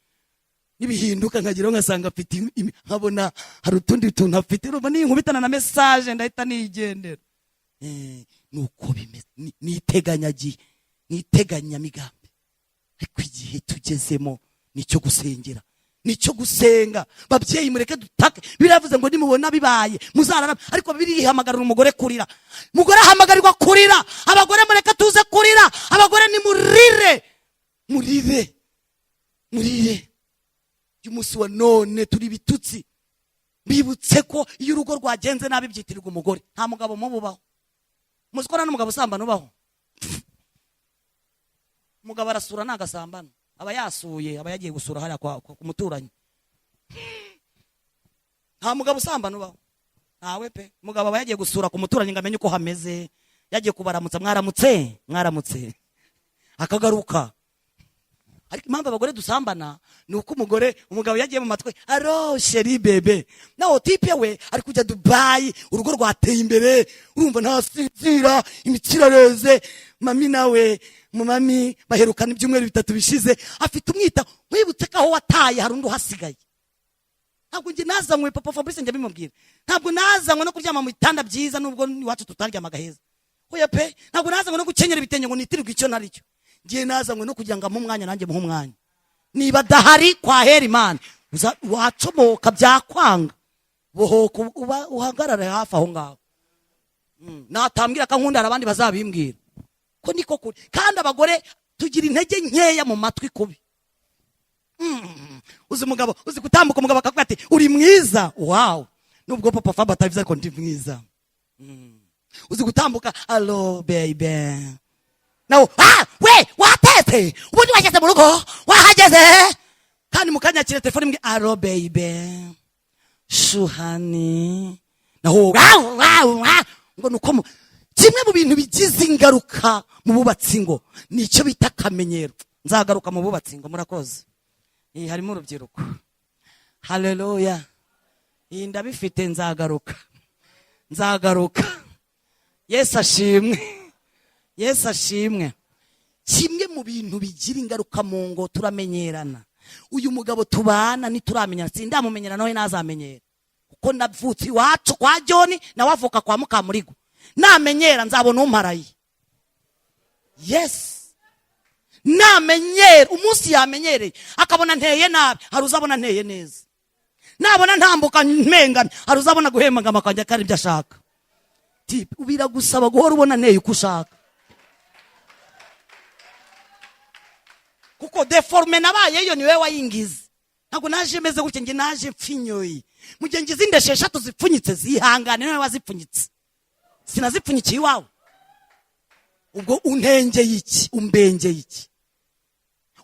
nibihinduka nkageraho ngasanga afite nkabona hari utundi tuntu afite, urumva ninkubitana na message ndahita nigendera." Nuko bimeze. Ni iteganyagihe, ni iteganyamigambi, ariko igihe tugezemo ni icyo gusengera, nicyo gusenga. Babyeyi, mureke dutake. Biravuze ngo nimubona bibaye muzararame, ariko birihamagarira umugore kurira. Umugore ahamagarirwa kurira. Abagore, mureke tuze kurira. Abagore, nimurire, murire, murire. Uyu munsi wa none turi ibitutsi. Bibutse ko iyo urugo rwagenze nabi byitirirwa umugore. Nta mugabo mubi ubaho. Muzi ko nta n'umugabo usambana ubaho? Umugabo arasura, ntagasambana. Aba yasuye, aba yagiye gusura hariya ku muturanyi. Nta mugabo usambana ubaho, ntawe pe. Umugabo aba yagiye gusura ku muturanyi ngo amenye uko hameze, yagiye kubaramutsa: "Mwaramutse, mwaramutse," akagaruka. Ariko impamvu abagore dusambana ni uko umugore, umugabo yagiye mu matwi: "Allô chéri, bébé." Naho type we ari kujya Dubayi, urugo rwateye imbere, urumva ntasinzira, imitsi irareze. Mami nawe mu mami baherukana ibyumweru 3 bishize, afite umwita. Wibutse ko aho wataye hari undi uhasigaye. Ntabwo njye nazanywe, papa Fabrice njya bimubwira, ntabwo nazanywe no kuryama mu bitanda byiza, nubwo iwacu tutaryamaga heza. Oya pe, ntabwo nazanywe no gukenyera ibitenge ngo nitirirwe icyo naricyo. Ngiye nazanywe no kugira ngo amuhe umwanya, nanjye muhe umwanya. Niba adahari, kwahera Imana wacomoka byakwanga. Bohoka uba uhagarare hafi aho ngaho. Natambwira akankunda, hari abandi bazabimbwira ko niko kuri. Kandi abagore tugira intege nkeya mu matwi kubi. Uzi umugabo, uzi gutambuka umugabo akavuga ati: "Uri mwiza." Wow, nubwo papa Faba atabizi, ariko ndi mwiza. Uzi gutambuka: "Allô baby." Nawe: "Ah we, watetse? Ubundi wageze mu rugo? Wahageze?" Kandi mu kanya akira telefone imwe: "Allô baby, shuhani." Naho wow, wow, wow. Ngo nuko kimwe mu bintu bigize ingaruka mu bubatsi ngo ni icyo bita akamenyero. Nzagaruka mu bubatsi ngo murakoze. Iyi harimo urubyiruko, haleluya. Iyi ndabifite, nzagaruka, nzagaruka. Yesu ashimwe, Yesu ashimwe. Kimwe mu bintu bigira ingaruka mu ngo, turamenyerana. Uyu mugabo tubana ntituramenya, sindamumenyera, nawe ntazamenyera, kuko navutse iwacu kwa Joni, nawe avuka kwa Mukamurigo. Namenyera nzabona umparaye. Yes, namenyera, umunsi yamenyereye akabona nteye nabi, hari uzabona nteye neza. Nabona ntambuka mpengamye, hari uzabona guhembagama kwanjye ko ari ibyo ashaka. Type, biragusaba guhora ubona nteye uko ushaka, kuko déformé nabayeyo ni wowe wayingize. Ntabwo naje meze gutya, njye naje mfinyoye. Mu gihe ngize inda 6 zipfunyitse, zihangane, niwe wazipfunyitse, sinazipfunyikiye iwawe. Ubwo untengeye iki? Umbengeye iki?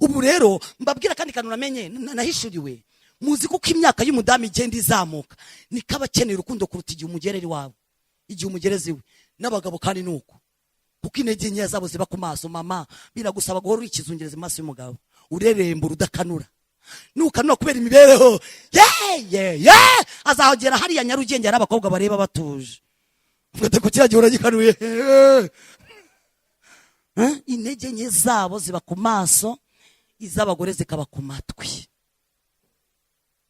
Ubu rero mbabwira kandi kantu namenye, nahishuriwe. Muzi kuko imyaka y'umudamu igenda izamuka, niko aba akeneye urukundo kuruta igihe umugerera iwawe, igihe umugereza iwe. N'abagabo kandi ni uko, kuko intege nkeya zabo ziba ku maso. Mama, biragusaba guhora uri ikizungereza mu maso y'umugabo, urerembura, udakanura. Nukanura kubera imibereho ye ye ye, azahogera hariya Nyarugenge hari abakobwa bareba batuje. Ufite ku kiriya gihe uragikanuye. Eh? Intege nke zabo ziba ku maso, iz'abagore zikaba ku matwi.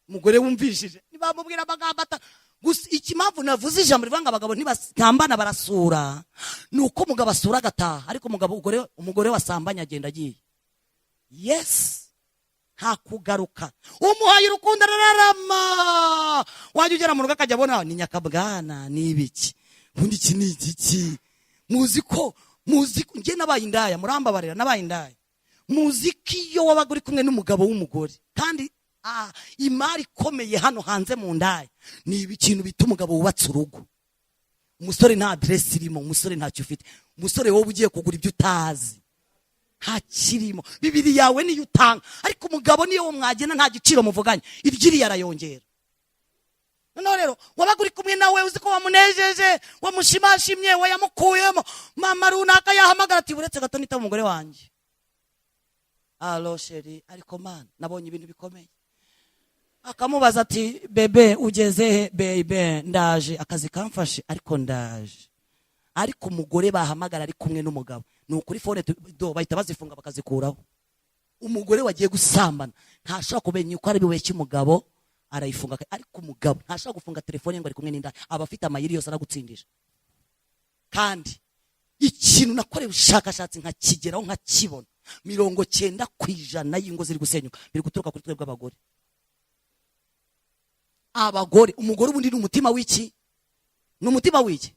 Umugore wumvishije ntibamubwira amagambo ata gusa. Iki mpamvu navuze ijambo rivuga ngo abagabo ntibasambana barasura, ni uko umugabo asura agataha, ariko umugabo umugore wasambanye agenda agiye. Yes, nta kugaruka. Umuhaye urukundo arararama, wajya ugera mu rugo akajya abona ni nyakabwana, ni ibiki? Ubundi iki ni igiki? Muzi ko, muzi ko njye nabaye indaya, murambabarira, nabaye indaya. Muzi ko iyo wabaga uri kumwe n'umugabo w'umugore, kandi imari ikomeye hano hanze mu ndaya ni ikintu bita umugabo wubatse urugo. Umusore nta aderesi irimo, umusore ntacyo ufite, umusore wowe ugiye kugura ibyo utazi, ntakirimo. Bibiri yawe niyo utanga, ariko umugabo niyo mwagenda nta giciro muvuganye, iryiriya arayongera. Noneho rero wabaga uri kumwe nawe, uzi ko wamunejeje, wamushimashimye, wayamukuyemo. Mama runaka yahamagara ati: "Uretse gato nitaba umugore wanjye." "Allô chéri." "Ariko mana, nabonye ibintu bikomeye." Akamubaza ati: "Bébé, ugeze he?" "Bébé, ndaje, akazi kamfashe ariko ndaje." Ariko umugore bahamagara ari kumwe n'umugabo, ni ukuri phone do bahita bazifunga bakazikuraho. Umugore wagiye gusambana ntashobora kumenya uko ari bubeshye umugabo, arayifunga. Ariko umugabo ntashobora gufunga telefone ngo ari kumwe n'inda, aba afite amayeri yose, aragutsindisha. Kandi ikintu nakorewe ubushakashatsi nkakigeraho nkakibona, 90% y'ingo ziri gusenyuka biri guturuka kuri twebwe abagore. Abagore, umugore ubundi ni umutima w'iki? Ni umutima w'iki?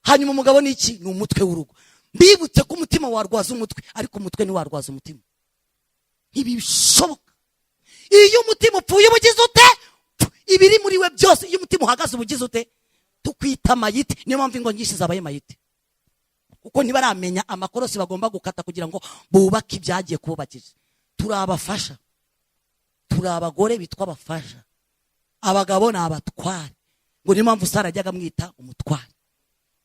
Hanyuma umugabo ni iki? Ni umutwe w'urugo. Mbibutse ko umutima warwaza umutwe, ariko umutwe ntiwarwaza umutima, ntibishoboka. Iyo umutima upfuye uba ugize ute? Ibiri muri we byose. Iyo umutima uhagaze uba ugize ute? Tukwita mayiti. Niyo mpamvu ingo nyinshi zabaye mayiti, kuko ntibaramenya amakorosi bagomba gukata kugira ngo bubake ibyagiye kububakisha. Turi abafasha, turi abagore bitwa abafasha, abagabo ni abatware. Ngo niyo mpamvu Sara ajyaga amwita umutware.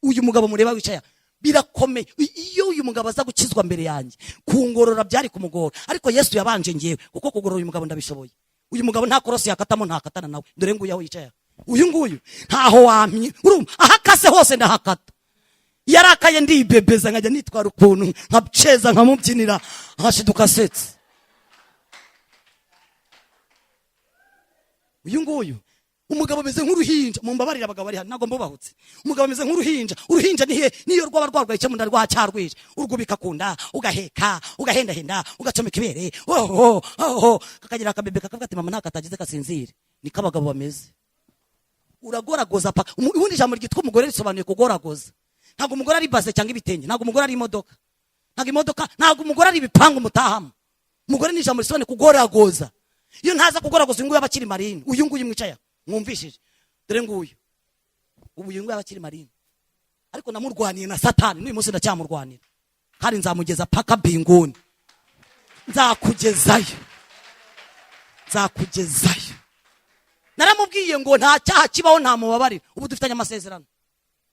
Uyu mugabo mureba wicaye, Birakomeye. Iyo uyu mugabo aza gukizwa mbere yanjye, kungorora byari kumugora, ariko Yesu yabanje ngewe, kuko kugorora uyu mugabo ndabishoboye. Uyu mugabo nta korosi yakatamo, ntakatana nawe. Dore nguyu aho yicaye, uyu nguyu ntaho wamye. Urumva aho akase hose ndahakata. Yarakaye ndibebeza, nkajya nitwara ukuntu, nkaceza, nkamubyinira, nkashiduka asetse. Uyu nguyu umugabo ameze nk'uruhinja. Mumbabarire abagabo bari hano, ntabwo mbubahutse. Umugabo ameze nk'uruhinja. Uruhinja nihe niyo rwaba rwarwaye icyo munda rwacyarwije, urwubika ku nda, ugaheka, ugahendahenda, ugacomeka ibere, oho oho, kakagira akabebe kakavuga ati: "Mama ntako atagize kasinzire." Niko abagabo bameze. Uragoragoza paka. Ubundi ijambo ryitwa umugore risobanuye kugoragoza. Ntabwo umugore ari base cyangwa ibitenge, ntabwo umugore ari imodoka, ntabwo imodoka, ntabwo umugore ari ibipangu mutahamo. Umugore ni ijambo risobanuye kugoragoza. Iyo ntaza kugoragoza, uyu nguyu aba akiri marine. Uyu nguyu mwicaya mwumvishije, dore nguyu ubu, uyu nguyu aba akiri marine, ariko namurwaniye na Satani, n'uyu munsi ndacyamurwanira, kandi nzamugeza paka binguni. Nzakugezayo, nzakugezayo. Naramubwiye ngo nta cyaha kibaho ntamubabarira. Ubu dufitanye amasezerano,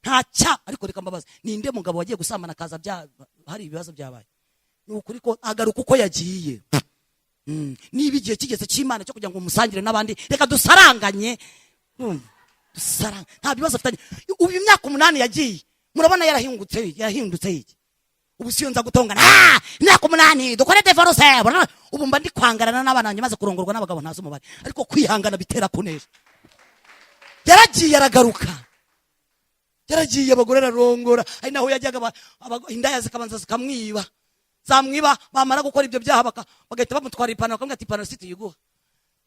nta cyaha. Ariko reka mbabaze, ninde mugabo wagiye gusambana akaza bya hari ibibazo byabaye? Ni ukuri ko agaruka uko yagiye. Niba igihe kigeze cy'Imana cyo kugira ngo musangire n'abandi, reka dusaranganye. Dusaranga, nta bibazo afitanye. Ubu imyaka 8 yagiye, murabona yarahingutse, yarahindutse iki? Ubu siyo nza gutongana: "Ah, imyaka 8, dukore divorce." Ubu mba ndi kwangarana n'abana banjye, maze kurongorwa n'abagabo ntazi umubare, ariko kwihangana bitera kunesha. Yaragiye aragaruka, yaragiye abagore ararongora. Ari naho yajyaga indaya zikabanza zikamwiba, zamwiba, bamara gukora ibyo byaha bagahita bamutwara ipantaro, bakamubwira ati: "Ipantaro si tuyiguha."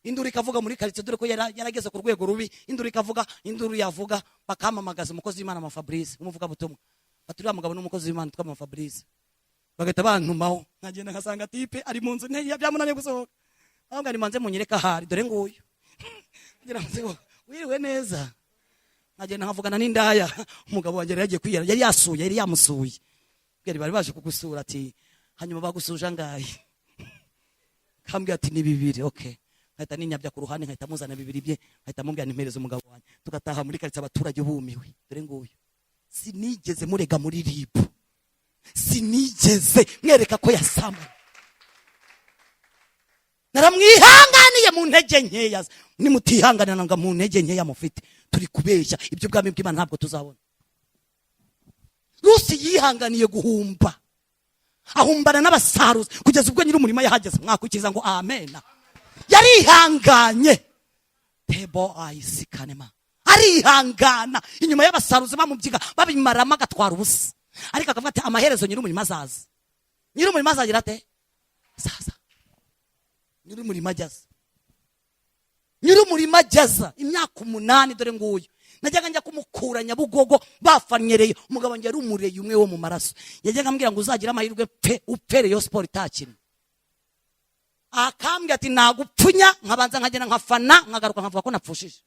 Induru ikavuga muri karitsiye, dore ko yarageze ku rwego rubi. Induru ikavuga, induru yavuga, bakampamagaza, umukozi w'Imana Mama Fabrice, umuvugabutumwa, bati: "Uriya mugabo ni umukozi w'Imana witwa Mama Fabrice." Bagahita bantumaho, nkagenda nkasanga type ari mu nzu, byamunaniye gusohoka. Ahubwo ni manze munyereka ahari. Dore nguyu. Kugira ngo nze ngo, wiriwe neza. Nkagenda nkavugana n'indaya: "Umugabo wanjye yari yagiye kwiyara, yari yasuye, yari yamusuye." Bwari bari baje kugusura, ati: "Hanyuma bagusuje angahe?" Kambwira ati: "Ni bibiri." Okay, nkahita ninyabya ku ruhande, nkahita muzana bibiri bye, nkahita mubwira nimpereza umugabo wanjye, tugataha muri karitsiye abaturage bumiwe. Dore nguyu. Sinigeze murega muri RIB, sinigeze mwereka ko yasambanye, naramwihanganiye mu ntege nkeya. Nimutihanganira ngo mu ntege nkeya mufite, turi kubeshya, ibyo bwami bw'Imana ntabwo tuzabona. Rusi yihanganiye guhumba, ahumbana n'abasaruzi kugeza ubwo nyir'umurima yahageze. Mwakurikiza ngo amena. Yarihanganye, tebo ayisikanema, arihangana inyuma y'abasaruzi, bamubyiga, babimaramo, agatwara ubusa, ariko akavuga ati: "Amaherezo nyir'umurima azaza." Nyir'umurima azagira ate? Azaza. Nyir'umurima ajyaza, nyir'umurima ajyaza. Imyaka 8, dore nguyu. Najyaga njya kumukura Nyabugogo bafanyereye. Umugabo wanjye yari umureye umwe wo mu maraso. Yajyaga ambwira ngo: "Uzagira amahirwe pe upfe Rayon Sport itakina." Akambwira ati: "Nagupfunya." Nkabanza nkagenda nkafana, nkagaruka nkavuga ko napfushije.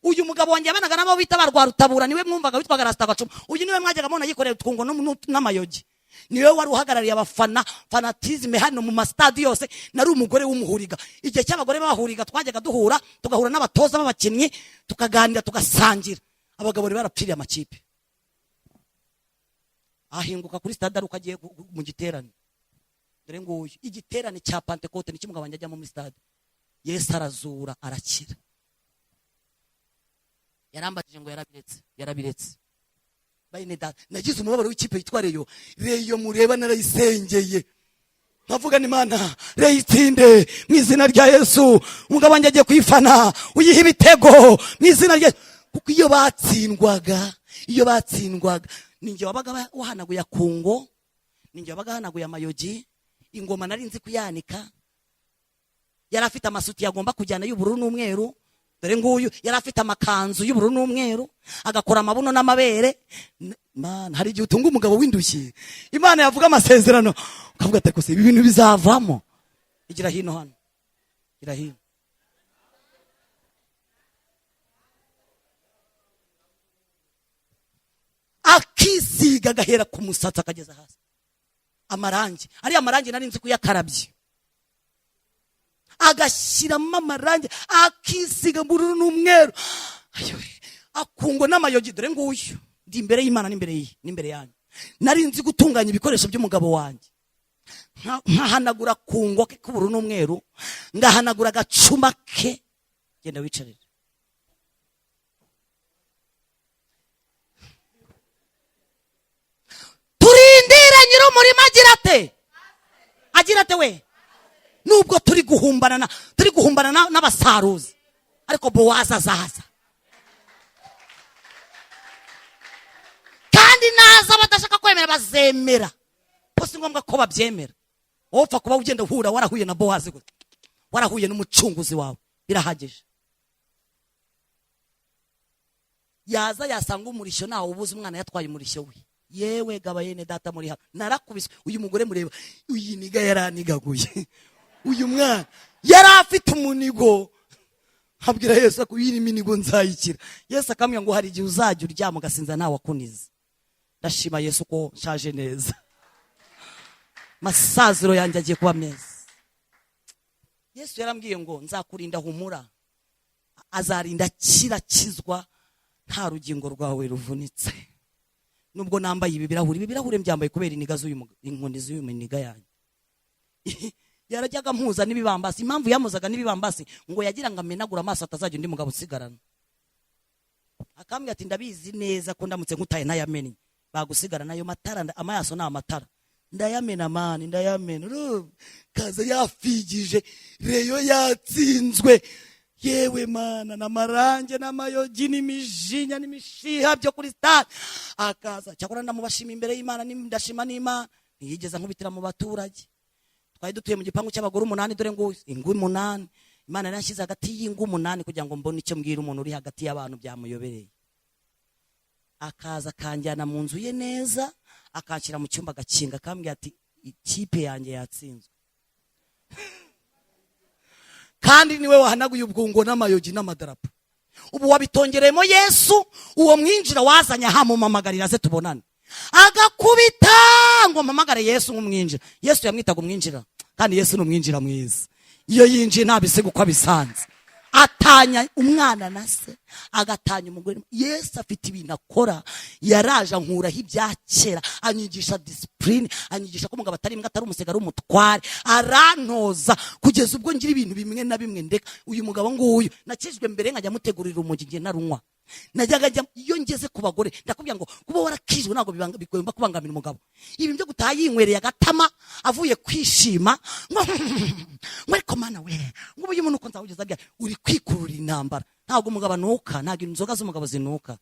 Uyu mugabo wanjye yabanaga n'abo bita ba Rwarutabura, niwe mwumvaga witwaga Rasita Gacuma. Uyu niwe mwajyaga mubona yikoreye utwungo n'amayogi, niwe wari uhagarariye abafana, fanatisme hano mu masitadi yose. Nari umugore w'umuhuriga. Igihe cy'abagore b'abahuriga twajyaga duhura, tugahura n'abatoza b'abakinnyi, tukaganira, tugasangira. Abagabo bari barapfiriye amakipe. Ahinguka kuri stade ari uko agiye mu giterane. Dore nguyu. Igiterane cya Pantekote ni kimwe wanjye ajyamo muri stade. Yesu arazura, arakira. Yarambajije ngo yarabiretse? Yarabiretse. Bene data, nagize umubabaro w'ikipe yitwa Rayon. Rayon mureba narayisengeye, nkavuga ni: "Imana, Rayon itsinde mu izina rya Yesu. Umugabo wanjye agiye kuyifana, uyiha ibitego mu izina rya Yesu." Kuko iyo batsindwaga, iyo batsindwaga, ninjye wabaga wahanaguye akungo, ninjye wabaga wahanaguye amayogi. Ingoma nari nzi kuyanika. Yari afite amasuti agomba kujyana y'ubururu n'umweru. Dore nguyu. Yari afite amakanzu y'ubururu n'umweru, agakora amabuno n'amabere. Mana, hari igihe utunga umugabo w'indushyi, Imana yavuga amasezerano ukavuga ati: "Gusa ibi bintu bizavamo?" Igira hino hano, igira hino. Akisiga, agahera ku musatsi akageza hasi amarangi. Ariya marangi nari nzi kuyakarabye, agashyiramo amarangi, akisiga ubururu n'umweru. Ayowe, akungo n'amayogi. Dore nguyu. Ndibuka Ndi imbere y'Imana n'imbere ye n'imbere yanyu. Nari nzi gutunganya ibikoresho by'umugabo wanjye, nkahanagura kungo ke k'ubururu n'umweru, ngahanagura agacuma ke. Genda wicarire. Turindire nyir'umurima agira ate? Agira ate we? Nubwo turi guhumbana n'abasaruzi, ariko Bowazi azaza. Kandi naza badashaka kwemera bazemera. Ko si ngombwa ko babyemera. Wowe upfa kuba ugenda uhura warahuye na Bowazi gusa, warahuye n'umucunguzi wawe, birahagije. Yaza yasanga umurishyo ntawe ubuze, umwana yatwaye umurishyo we. Yewe gabayene data muri hano narakubiswe. Uyu mugore mureba, uyu niga yaranigaguye. Uyu mwana yari afite umunigo, abwira Yesu ko iyi minigo nzayikira. Yesu akamubwira ngo hari igihe uzajya uryama ugasinza ntawe akunize. Ndashima Yesu ko nshaje neza, masaziro yanjye agiye kuba meza. Yesu yarambwiye ngo nzakurinda humura, azarinda kirakizwa nta rugingo rwawe ruvunitse. Nubwo nambaye ibi birahuri, ibi birahuri mbyambaye kubera iniga z'uyu inkoni z'uyu muniga yanjye. Yarajyaga mpuza n'ibibambasi. Impamvu yamuzaga n'ibibambasi ngo yagira ngo amenagura amaso atazajya undi mugabo usigarana. Akambwira ati ndabizi neza ko ndamutse nkutaye ntayamennye bagusigarana ayo matara, amaso ni amatara, ndayamena mani, ndayamena. Kaza yafigije reyo yatsinzwe. Yewe mana, n'amarange n'amayogi n'imijinya n'imishiha byo kuri stade. Akaza cyakora ndamubashima imbere y'Imana, ndashima n'Imana ntiyigeze ankubitira mu baturage. Twari dutuye mu gipangu cy'abagore 8, dore ngo ingo 8. Imana yarashyize hagati y'ingo 8 kugira ngo mbone icyo mbwira umuntu uri hagati y'abantu byamuyobereye. Akaza akanjyana mu nzu ye neza, akanshyira mu cyumba agakinga, akambwira ati ikipe yanjye yatsinzwe. Kandi niwe wahanaguye ubwungo n'amayogi n'amadarapo. Ubu wabitongereyemo Yesu, uwo mwinjira wazanye ahamumamagarira aze tubonane. Agakubita ngo mpamagare Yesu nk'umwinjira. Yesu yamwitaga umwinjira, kandi Yesu ni umwinjira mwiza. Iyo yinjiye nta bisigo uko abisanze. Atanya umwana na se, agatanya umugore. Yesu afite ibintu akora. Yaraje ankuraho ibya kera, anyigisha discipline, anyigisha ko umugabo atari imbwa, atari umusega, ari umutware. Arantoza kugeza ubwo ngira ibintu bimwe na bimwe ndeka. Uyu mugabo nguyu nakijwe mbere nkajya mutegurira umugi ngiye narunywa. Najyaga njya iyo ngeze ku bagore ndakubwira ngo kuba warakijwe ntabwo bigomba kubangamira umugabo. Ibi byo gutaha yinywereye agatama avuye kwishima ngo ariko mana we, ngo uyu muntu uko nzawugeza bya uri kwikurura intambara. Ntabwo umugabo anuka, ntabwo inzoga z'umugabo zinuka,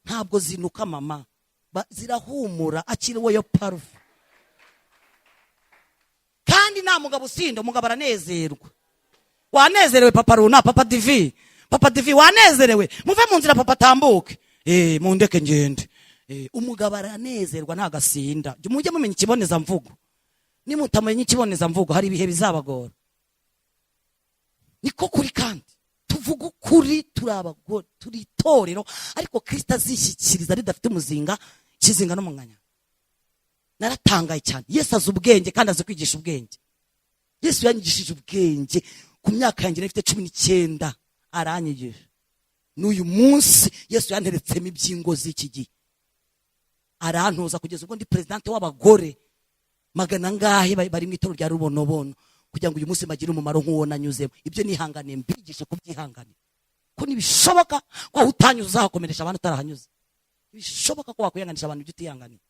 ntabwo zinuka mama, zirahumura, akiriwe yo parufe. Kandi nta mugabo usinda, umugabo aranezerwa. Wanezerewe papa runa, papa divi, papa divi wanezerewe, muve mu nzira papa atambuke, mundeke ngende. Umugabo aranezerwa ntagasinda. Mujye mumenya ikiboneza mvugo. Nimutamenya ikiboneza mvugo hari ibihe bizabagora. Niko kuri, kandi tuvuga ukuri, turi abagore, turi itorero, ariko Kristo azishyikiriza ridafite umuzinga, ikizinga n'umunganya. Naratangaye cyane. Yesu azi ubwenge kandi azi kwigisha ubwenge. Yesu yanyigishije ubwenge ku myaka yanjye nari mfite 19, aranyigisha. N'uyu munsi Yesu yanteretsemo ibyingo z'iki gihe, arantoza kugeza ubwo ndi presidente w'abagore magana angahe bari mu itorero rya Rubonobono, kugira ngo uyu munsi mbagire umumaro nk'uwo nanyuzemo. Ibyo nihanganiye mbigishe kubyihanganira, ko ntibishoboka ko aho utanyuze uzahakomeresha abantu utarahanyuze. Bishoboka ko wakwihanganisha abantu ibyo utihanganiye,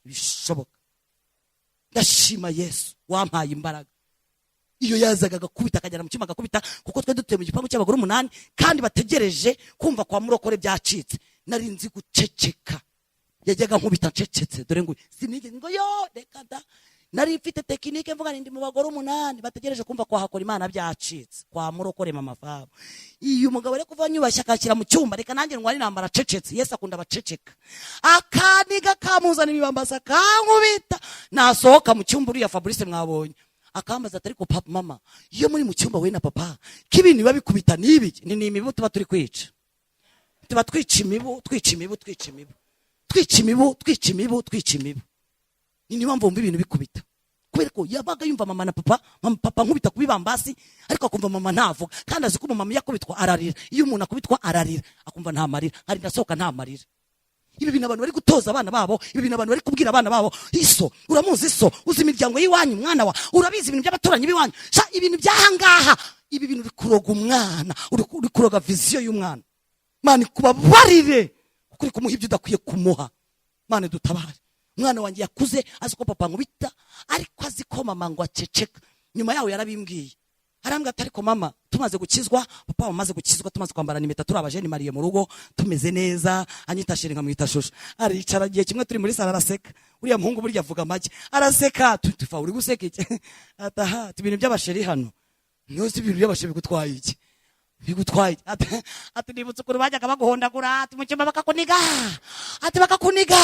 bishoboka. Ndashima Yesu wampaye imbaraga. Iyo yazaga agakubita akagera mu cyuma agakubita, kuko twe dutuye mu gipangu cy'abagore 8 kandi bategereje kumva kwa murokore byacitse. Nari nzi guceceka, yajyaga nkubita ncecetse, dore ngo sinigeze ngo yo reka da. Nari mfite tekinike mvuga ndi mu bagore 8 bategereje kumva kwa hakora Imana byacitse kwa murokore mama Fabo. Iyo umugabo ari kuva nyubashye akakira mu cyumba, reka nanjye ndwara intambara acecetse. Yesu akunda abaceceka, akaniga kamuzana ibibambasa kankubita, nasohoka mu cyumba uriya Fabrice mwabonye akambaza ati ariko papa mama, iyo muri mu cyumba we na papa k'ibintu biba bikubita n'ibiki? Ni imibu tuba turi kwica, tuba twica imibu, twica imibu, twica imibu, twica imibu, twica imibu, twica imibu. Ni niyo mpamvu wumva ibintu bikubita, kubera ko yabaga yumva mama na papa, mama, papa nkubita ku bibambasi, ariko akumva mama ntavuga, kandi azi ko mama iyo akubitwa ararira. Iyo umuntu akubitwa ararira, akumva nta marira, hari ndasohoka nta marira. Ibi bintu abantu bari gutoza abana babo, ibi bintu abantu bari kubwira abana babo: iso uramuzi, iso uzi imiryango y'iwanyu, mwana wa urabizi ibintu by'abaturanyi b'iwanyu, sha ibintu by'ahangaha. Ibi bintu uri kuroga umwana, uri kuroga vision y'umwana. Mana ikubabarire, kuko uri kumuha ibyo udakwiye kumuha. Mana dutabare. Umwana wanjye yakuze azi ko papa nkubita, ariko azi ko mama ngo aceceka. Nyuma yaho yarabimbwiye, arambwira ati: "Ariko mama, tumaze gukizwa, papa wamaze gukizwa, tumaze kwambarana impeta, turi aba jeunes mariés mu rugo, tumeze neza, anyita chéri, nkamwita chouchou." Aricara igihe kimwe turi muri salon, araseka. Uriya muhungu burya avuga make, araseka. Tufa uri guseka iki? Ataha ati: "Ibintu by'aba chéri hano." Ntuzi ibintu by'aba chéri bigutwaye iki? Bigutwaye iki? Ati: "Nibutse ukuntu bajyaga baguhondagura," ati, "mu cyumba bakakuniga," ati, "bakakuniga,"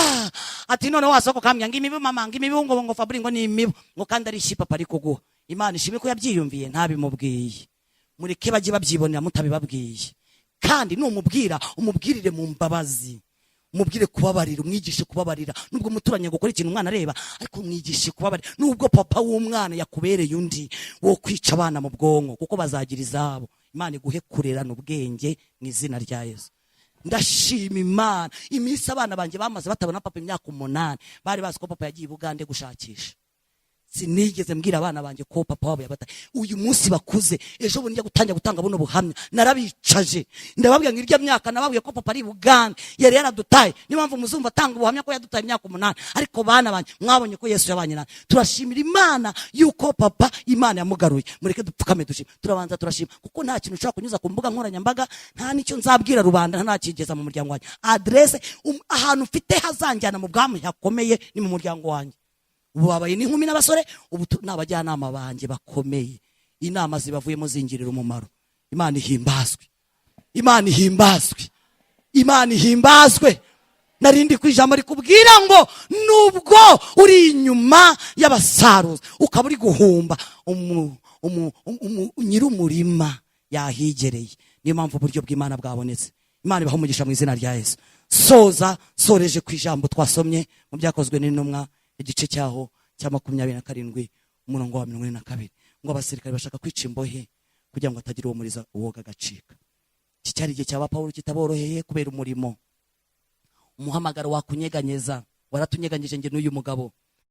ati, "noneho wasohoka ukambwira ngo imibu, mama, ngo imibu, ngo Fabri, ngo ni imibu, ngo kandi ari ishi papa ari kuguha." Imana ishimwe ko yabyiyumviye ntabimubwiye. Mureke bajye babyibonera mutabibabwiye. Kandi numubwira, umubwirire mu mbabazi, umubwire kubabarira, umwigishe kubabarira. Nubwo umuturanyi gukora ikintu umwana areba, ariko umwigishe kubabarira. Nubwo papa w'umwana yakubereye undi wo kwica abana mu bwonko, kuko bazagira izabo. Imana iguhe kurerana ubwenge mu izina rya Yesu. Ndashima Imana. Iminsi abana banjye bamaze batabona papa, imyaka 8, bari bazi ko papa yagiye i Bugande gushakisha. Sinigeze mbwira abana banjye ko papa wabo yabataye. Uyu munsi bakuze, ejo bundi njya gutangira gutanga buno buhamya, narabicaje, ndababwira ngo irya myaka nababwiye ko papa ari i Bugande, yari yaradutaye. Niyo mpamvu muzumva atanga ubuhamya ko yadutaye imyaka 8. Ariko bana banjye, mwabonye ko Yesu yabanye natwe. Turashimira Imana yuko papa Imana yamugaruye. Mureke dupfukame dushime. Turabanza turashima, kuko nta kintu ushobora kunyuza ku mbuga nkoranyambaga, nta n'icyo nzabwira rubanda, nta nakigeza mu muryango wanjye. Aderese ahantu mfite hazanjyana mu bwami hakomeye ni mu muryango wanjye. Ubu babaye n'inkumi n'abasore, ubu ni abajyanama banjye bakomeye. Inama zibavuyemo zingirira umumaro. Imana ihimbazwe, Imana ihimbazwe, Imana ihimbazwe. Narindi ku ijambo rikubwira ngo nubwo uri inyuma y'abasaruzi, ukaba uri guhumba, nyir'umurima yahigereye. Niyo mpamvu uburyo bw'Imana bwabonetse. Imana ibaha umugisha mu izina rya Yesu. Soza soreje ku ijambo twasomye mu Byakozwe n'Intumwa, igice cyaho cya 27, umurongo wa 42, ngo abasirikare bashaka kwica imbohe kugira ngo hatagira uwo muriza uwoga agacika. Iki cyari igihe cya ba Pawulo kitaboroheye kubera umurimo. Umuhamagaro wakunyeganyeza, waratunyeganyije njye n'uyu mugabo.